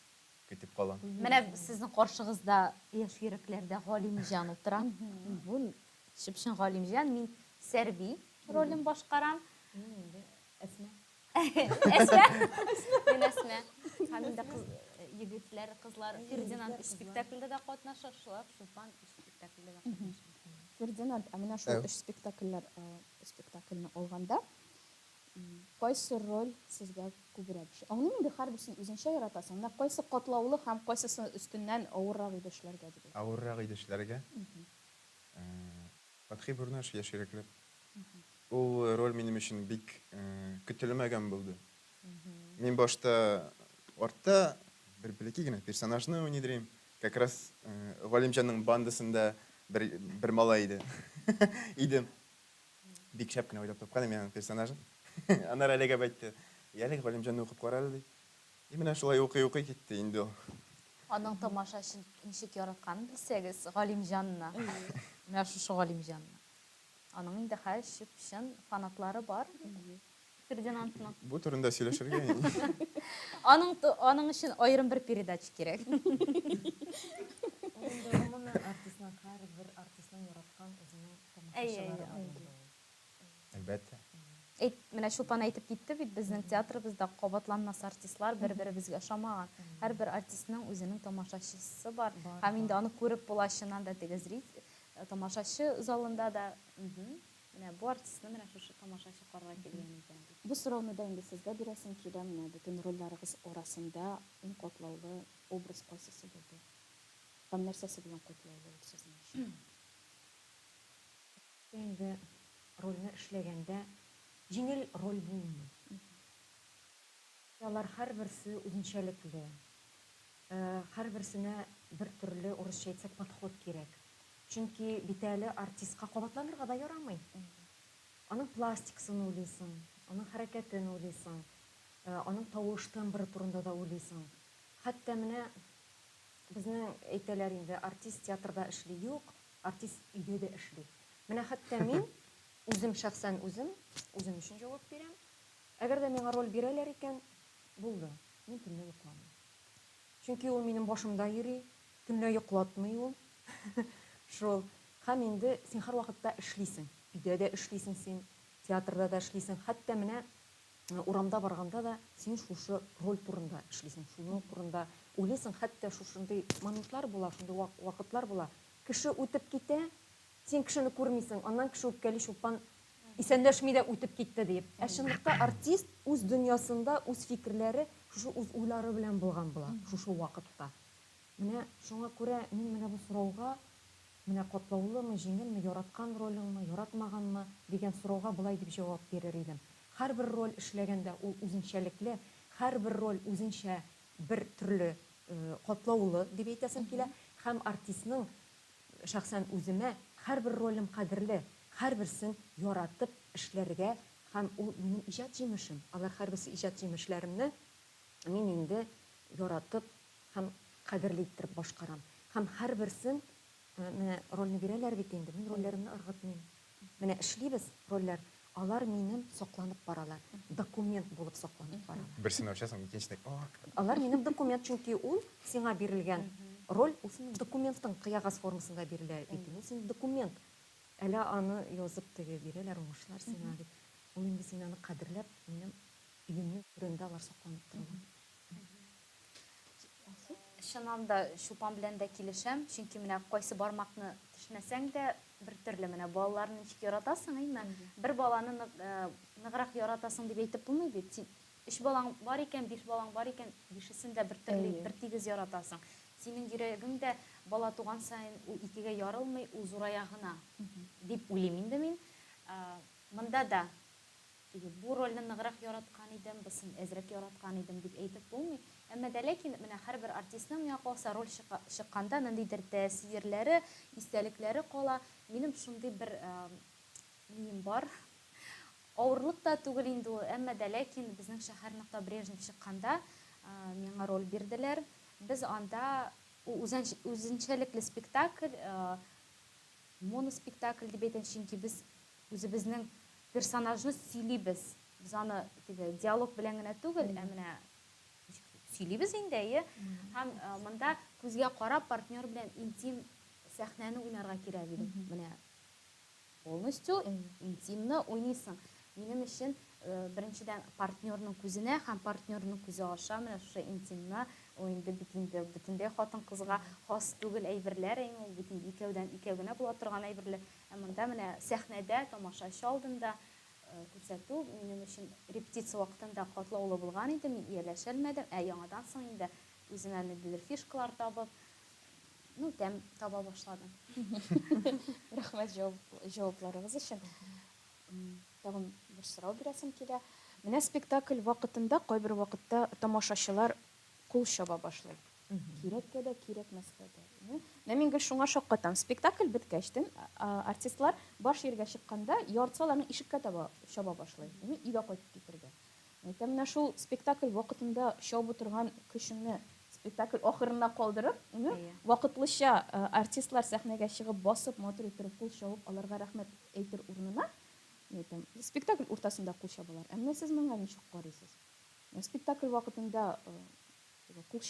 көтеп калам. Менә сезнең каршыгызда яшь йөрәкләрдә Галимҗан утыра. Бу чып-чын Галимҗан, мин Сәрби ролен башкарам. Мин инде Әсмә. Әсмә. Мин Әсмә. Һәм инде кыз, егетләр, кызлар Фердинанд өч спектакльдә дә катнаша, шулай ук Чулпан өч спектакльдә дә катнаша. Фердинанд, ә менә шул өч спектакльләр, спектакльне алганда, кайсы роль сезгә күбрәк ошый? Аңлыйм инде, һәрберсен үзенчә яратасың. Менә кайсы катлаулы һәм кайсысы өстеннән авыррак иде эшләргә дип әйтәм. Авыррак иде эшләргә. Фатхи Бурнаш яшь йөрәкләр. Ул роль минем өчен бик көтелмәгән булды. Мин башта артта бер бәләкәй генә персонажны уйныйдыр идем. Как раз Галимҗанның бандасында бер, бер малай иде. Идем. Бик шәп кенә уйлап тапкан идем мин аның персонажын. Аннары Олег абый әйтте, Яле, Галимҗанны укып кара әле, ди. И менә шулай укый-укый китте инде ул. Аның тамашачы ничек яратканын белсәгез, Галимҗанны. Менә шушы Галимҗанны. Аның инде хәзер чып-чын фанатлары бар. Фердинандның. Бу турында сөйләшергә инде. Аның аның өчен аерым бер передача кирәк. Ул инде гомумән артистның һәрбер артистның яраткан үзенең тамашачылары бар инде ул. Әлбәттә. Әйт, менә Чулпан әйтеп китте бит, безнең театрыбызда кабатланмас артистлар бер-беребезгә ошамаган. Һәрбер артистның үзенең тамашачысы бар. Һәм инде аны күреп була чыннан да теге зритель, тамашачы залында да. Менә бу артистны менә шушы тамашачы карарга килгән икән дип. Бу сорауны да инде сезгә бирәсем килә, менә бөтен рольләрегез арасында иң катлаулы образ кайсысы булды? Һәм нәрсәсе белән катлаулы ул сезнең өчен? Инде рольне эшләгәндә җиңел роль булмый. Алар һәрберсе үзенчәлекле. Һәрберсенә бер төрле, урысча әйтсәк, подход кирәк. Чөнки бит әле артистка кабатланырга да ярамый. Аның пластикасын уйлыйсың, аның хәрәкәтен уйлыйсың, аның тавыш тембры турында да уйлыйсың. Хәтта менә безнең әйтәләр инде, артист театрда эшли, юк, артист өйдә дә эшли. Менә хәтта мин үзем шәхсән үзем, үзем өчен җавап бирәм. Әгәр дә миңа роль бирәләр икән, булды, мин төнлә йокламыйм. Чөнки ул минем башымда йөри, төнлә йоклатмый ул. Шул. Һәм инде син һәрвакытта эшлисең. Өйдә дә эшлисең син, театрда да эшлисең. Хәтта менә урамда барганда да син шушы роль турында эшлисең, шуның турында уйлыйсың. Хәтта шушындый моментлар була, шундый вакытлар була. Кеше үтеп китә, син кешене күрмисең, аннан кеше үпкәли, Чулпан исәнләшми дә үтеп китте диеп. Ә чынлыкта артист үз дөньясында, үз фикерләре, шушы үз уйлары белән булган була шушы вакытта. Менә шуңа күрә мин менә бу сорауга, менә катлаулымы, җиңелме, яраткан ролеңме, яратмаганмы дигән сорауга болай дип җавап бирер идем. Һәрбер роль эшләгәндә ул үзенчәлекле, һәрбер роль үзенчә бер төрле катлаулы дип әйтәсем килә. Һәм артистның, шәхсән үземә, һәрбер ролем кадерле, һәрберсен яратып эшләргә, һәм ул минем иҗат җимешем. Алар һәрберсе иҗат җимешләремне мин инде яратып һәм кадерле иттереп башкарам. Һәм һәрберсен, менә рольне бирәләр бит инде, мин рольләремне ыргытмыйм. Менә эшлибез рольләр, алар минем сакланып баралар, документ булып сакланып баралар. Берсен ачасың, икенчесен, о! Алар минем документ, чөнки ул сиңа бирелгән роль, ул синең документың кыягаз формасында бирелә бит инде, ул синең документ. Әле аны язып теге бирәләр, уңышлар сиңа дип. Ул инде син аны кадерләп, минем өемнең түрендә алар сакланып торалар. Чыннан да, Чулпан белән дә килешәм, чөнки менә кайсы бармакны тешләсәң дә бер төрле, менә балаларны ничек яратасың, әйме? Бер баланы ныграк яратасың дип әйтеп булмый бит. Син 3 балаң бар икән, 5 балаң бар икән, бишесен дә бер төрле, бер тигез яратасың. Синең йөрәгең дә бала туган саен ул икегә ярылмый, ул зурая гына дип уйлыйм инде мин. Монда да теге бу рольне ныграк яраткан идем, бусын әзрәк яраткан идем дип әйтеп булмый. Әмма дә ләкин менә һәрбер артистның миңа калса роль чыкканда ниндидер тәэсирләре, истәлекләре кала. Минем шундый бер нием бар. Авырлык та түгел инде ул, әмма дә ләкин безнең шәһәр нокта Брежнев чыкканда миңа роль бирделәр. Без анда үзенчәлекле спектакль, моноспектакль дип әйтәм, чөнки без үзебезнең персонажны сөйлибез. Без аны теге диалог белән генә түгел, ә менә сөйлибез инде, әйе. Һәм монда күзгә карап партнер белән интим сәхнәне уйнарга кирәк иде. Менә полностью интимны уйныйсың. Минем өчен беренчедән партнерның күзенә һәм партнерның күзе аша менә шушы интимны, ул инде бит инде бөтенләй хатын-кызга хас түгел әйберләр, әйе, ул бит инде икәүдән икәү генә була торган әйберләр. Ә монда менә сәхнәдә тамашачы алдында күрсәтү минем өчен репетиция вакытында катлаулы булган иде, мин ияләшәлмәдем. Ә яңадан соң инде үземә ниндидер фишкалар табып, ну, тәм таба башладым. Рәхмәт җавапларыгыз өчен. Тагын бер сорау бирәсем килә. Менә спектакль вакытында кайбер вакытта тамашачылар кул чаба башлый. Кирәккә дә, кирәкмәскә дә. Менә мин гел шуңа шаккатам. Спектакль беткәчтен, артистлар баш җиргә чыкканда, яртысы аларның ишеккә таба чаба башлый. Өйгә кайтып китергә. Әйтәм, менә шул спектакль вакытында чабып утырган көчеңне спектакль ахырына калдырып, вакытлыча артистлар сәхнәгә чыгып басып, матур иттереп кул чабып, аларга рәхмәт әйтер урынына, әйтәм, спектакль уртасында кул чабалар. Ә менә сез моңа ничек карыйсыз? Спектакль вакытында кул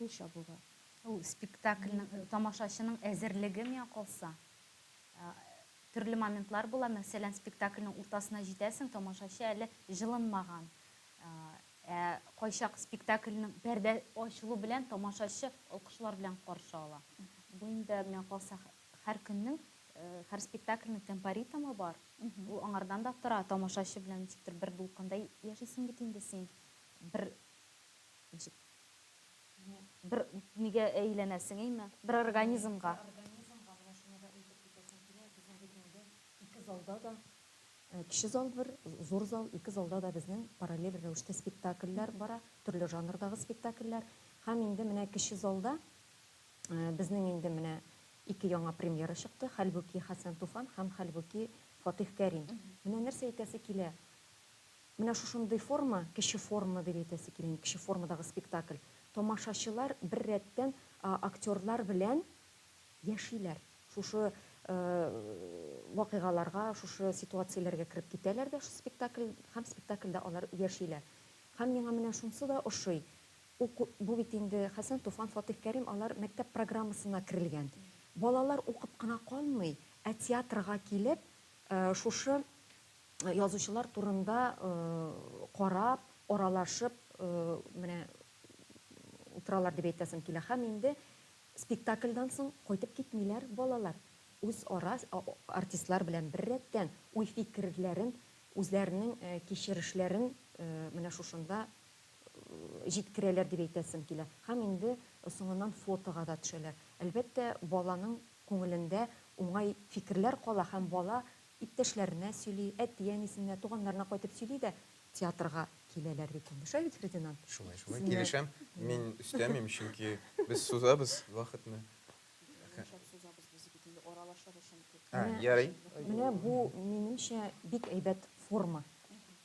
чабуга. Ул спектакльнең тамашачының әзерлеге миңа калса. Төрле моментлар була, мәсәлән, спектакльнең уртасына җитәсең, тамашачы әле җылынмаган. Ә кайчак спектакльнең пәрдә ачылу белән тамашачы алкышлар белән каршы ала. Бу инде, миңа калса, һәр көннең, һәр спектакльнең темпоритмы бар. Ул аңардан да тора, тамашачы белән ничектер бер дулкында яшисең бит инде син. Бер ничек бер нигә әйләнәсең, әйме? Бер организмга. Организмга менә шуны да әйтеп китәсем килә, безнең бит инде ике залда да, кече зал бер, зур зал, ике залда да безнең параллель рәвештә спектакльләр бара, төрле жанрдагы спектакльләр. Һәм инде менә кече залда безнең инде менә ике яңа премьера чыкты, Хәлбуки Хәсән Туфан һәм Хәлбуки Фатих Кәрим. Менә нәрсә әйтәсе килә, менә шушындый форма, кече форма дип әйтәсе килә, кече формадагы спектакль. Тамашачылар бер рәттән актерлар белән яшиләр. Шушы вакыйгаларга, шушы ситуацияләргә кереп китәләр дә спектакль һәм спектакльдә алар яшиләр. Һәм миңа менә шунысы да ошый. Уку, бу бит инде Хәсән Туфан, Фатих Кәрим алар мәктәп программасына керелгән. Балалар укып кына калмый, ә театрга килеп, шушы язучылар турында карап, аралашып, менә утыралар дип әйтәсем килә. Һәм инде спектакльдән соң кайтып китмиләр балалар. Үзара артистлар белән беррәттән уй-фикерләрен, үзләренең кичерешләрен менә шушында җиткерәләр дип әйтәсем килә. Һәм инде соңыннан фотога да төшәләр. Әлбәттә, баланың күңелендә уңай фикерләр кала һәм бала иптәшләренә сөйли, әти-әнисенә, туганнарына кайтып сөйли дә театрга киләләр бит инде. Шулай бит, Фердинанд? Шулай, шулай. Килешәм. Мин өстәмим, чөнки без сузабыз вакытны. Нишләп сузабыз без бит инде аралашыр өчен күп. Ярый. Менә бу, минемчә, бик әйбәт форма.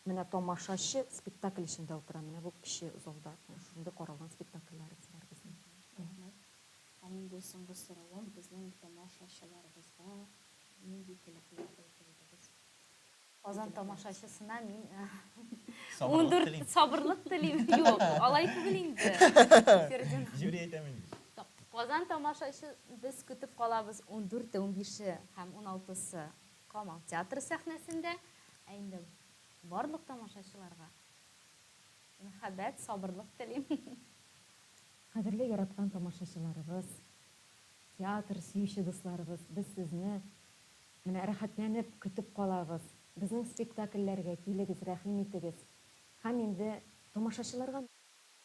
Менә тамашачы спектакль эчендә утыра. Менә бу кече залда шундый каралган спектакльләребез бар безнең. Рәхмәт. Һәм инде соңгы соравым, безнең тамашачыларыбызга нинди теләкләр әйтер идегез? Казан тамашачысына мин Сабырлык телим. Сабырлык телим. Юк, алай түгел инде. Фердинанд. Юри әйтәм инде. Казан тамашачы без көтеп калабыз 14-е, 15-е һәм 16-сы Камал театры сәхнәсендә. Ә инде барлык тамашачыларга мәхәббәт, сабырлык телим. Кадерле яраткан тамашачыларыбыз, театр сөюче дусларыбыз, без сезне менә рәхәтләнеп көтеп калабыз. Безнең спектакльләргә килегез, рәхим итегез. Һәм инде тамашачыларга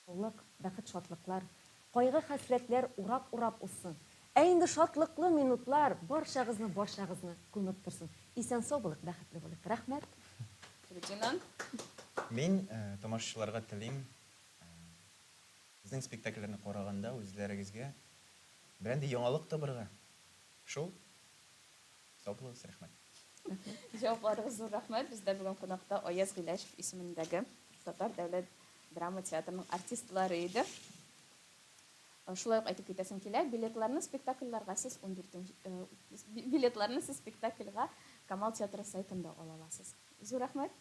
саулык, бәхет, шатлыклар, кайгы, хәсрәтләр урап-урап узсын. Ә инде шатлыклы минутлар барчагызны, барчагызны күмеп торсын. Исән сау булыйк, бәхетле булыйк. Рәхмәт. Фердинанд. Мин тамашачыларга телим, безнең спектакльләрне караганда үзләрегезгә берәндәй яңалык табырга. Шул. Сау булыгыз, рәхмәт. Җавапларыгыз зур рәхмәт. Бездә бүген кунакта Аяз Гыйләҗев исемендәге Татар дәүләт драма театрының артистлары иде. Шулай ук әйтеп китәсем килә, билетларны спектакльләргә сез 14 билетларны сез спектакльгә Камал театры сайтында ала аласыз. Зур рәхмәт.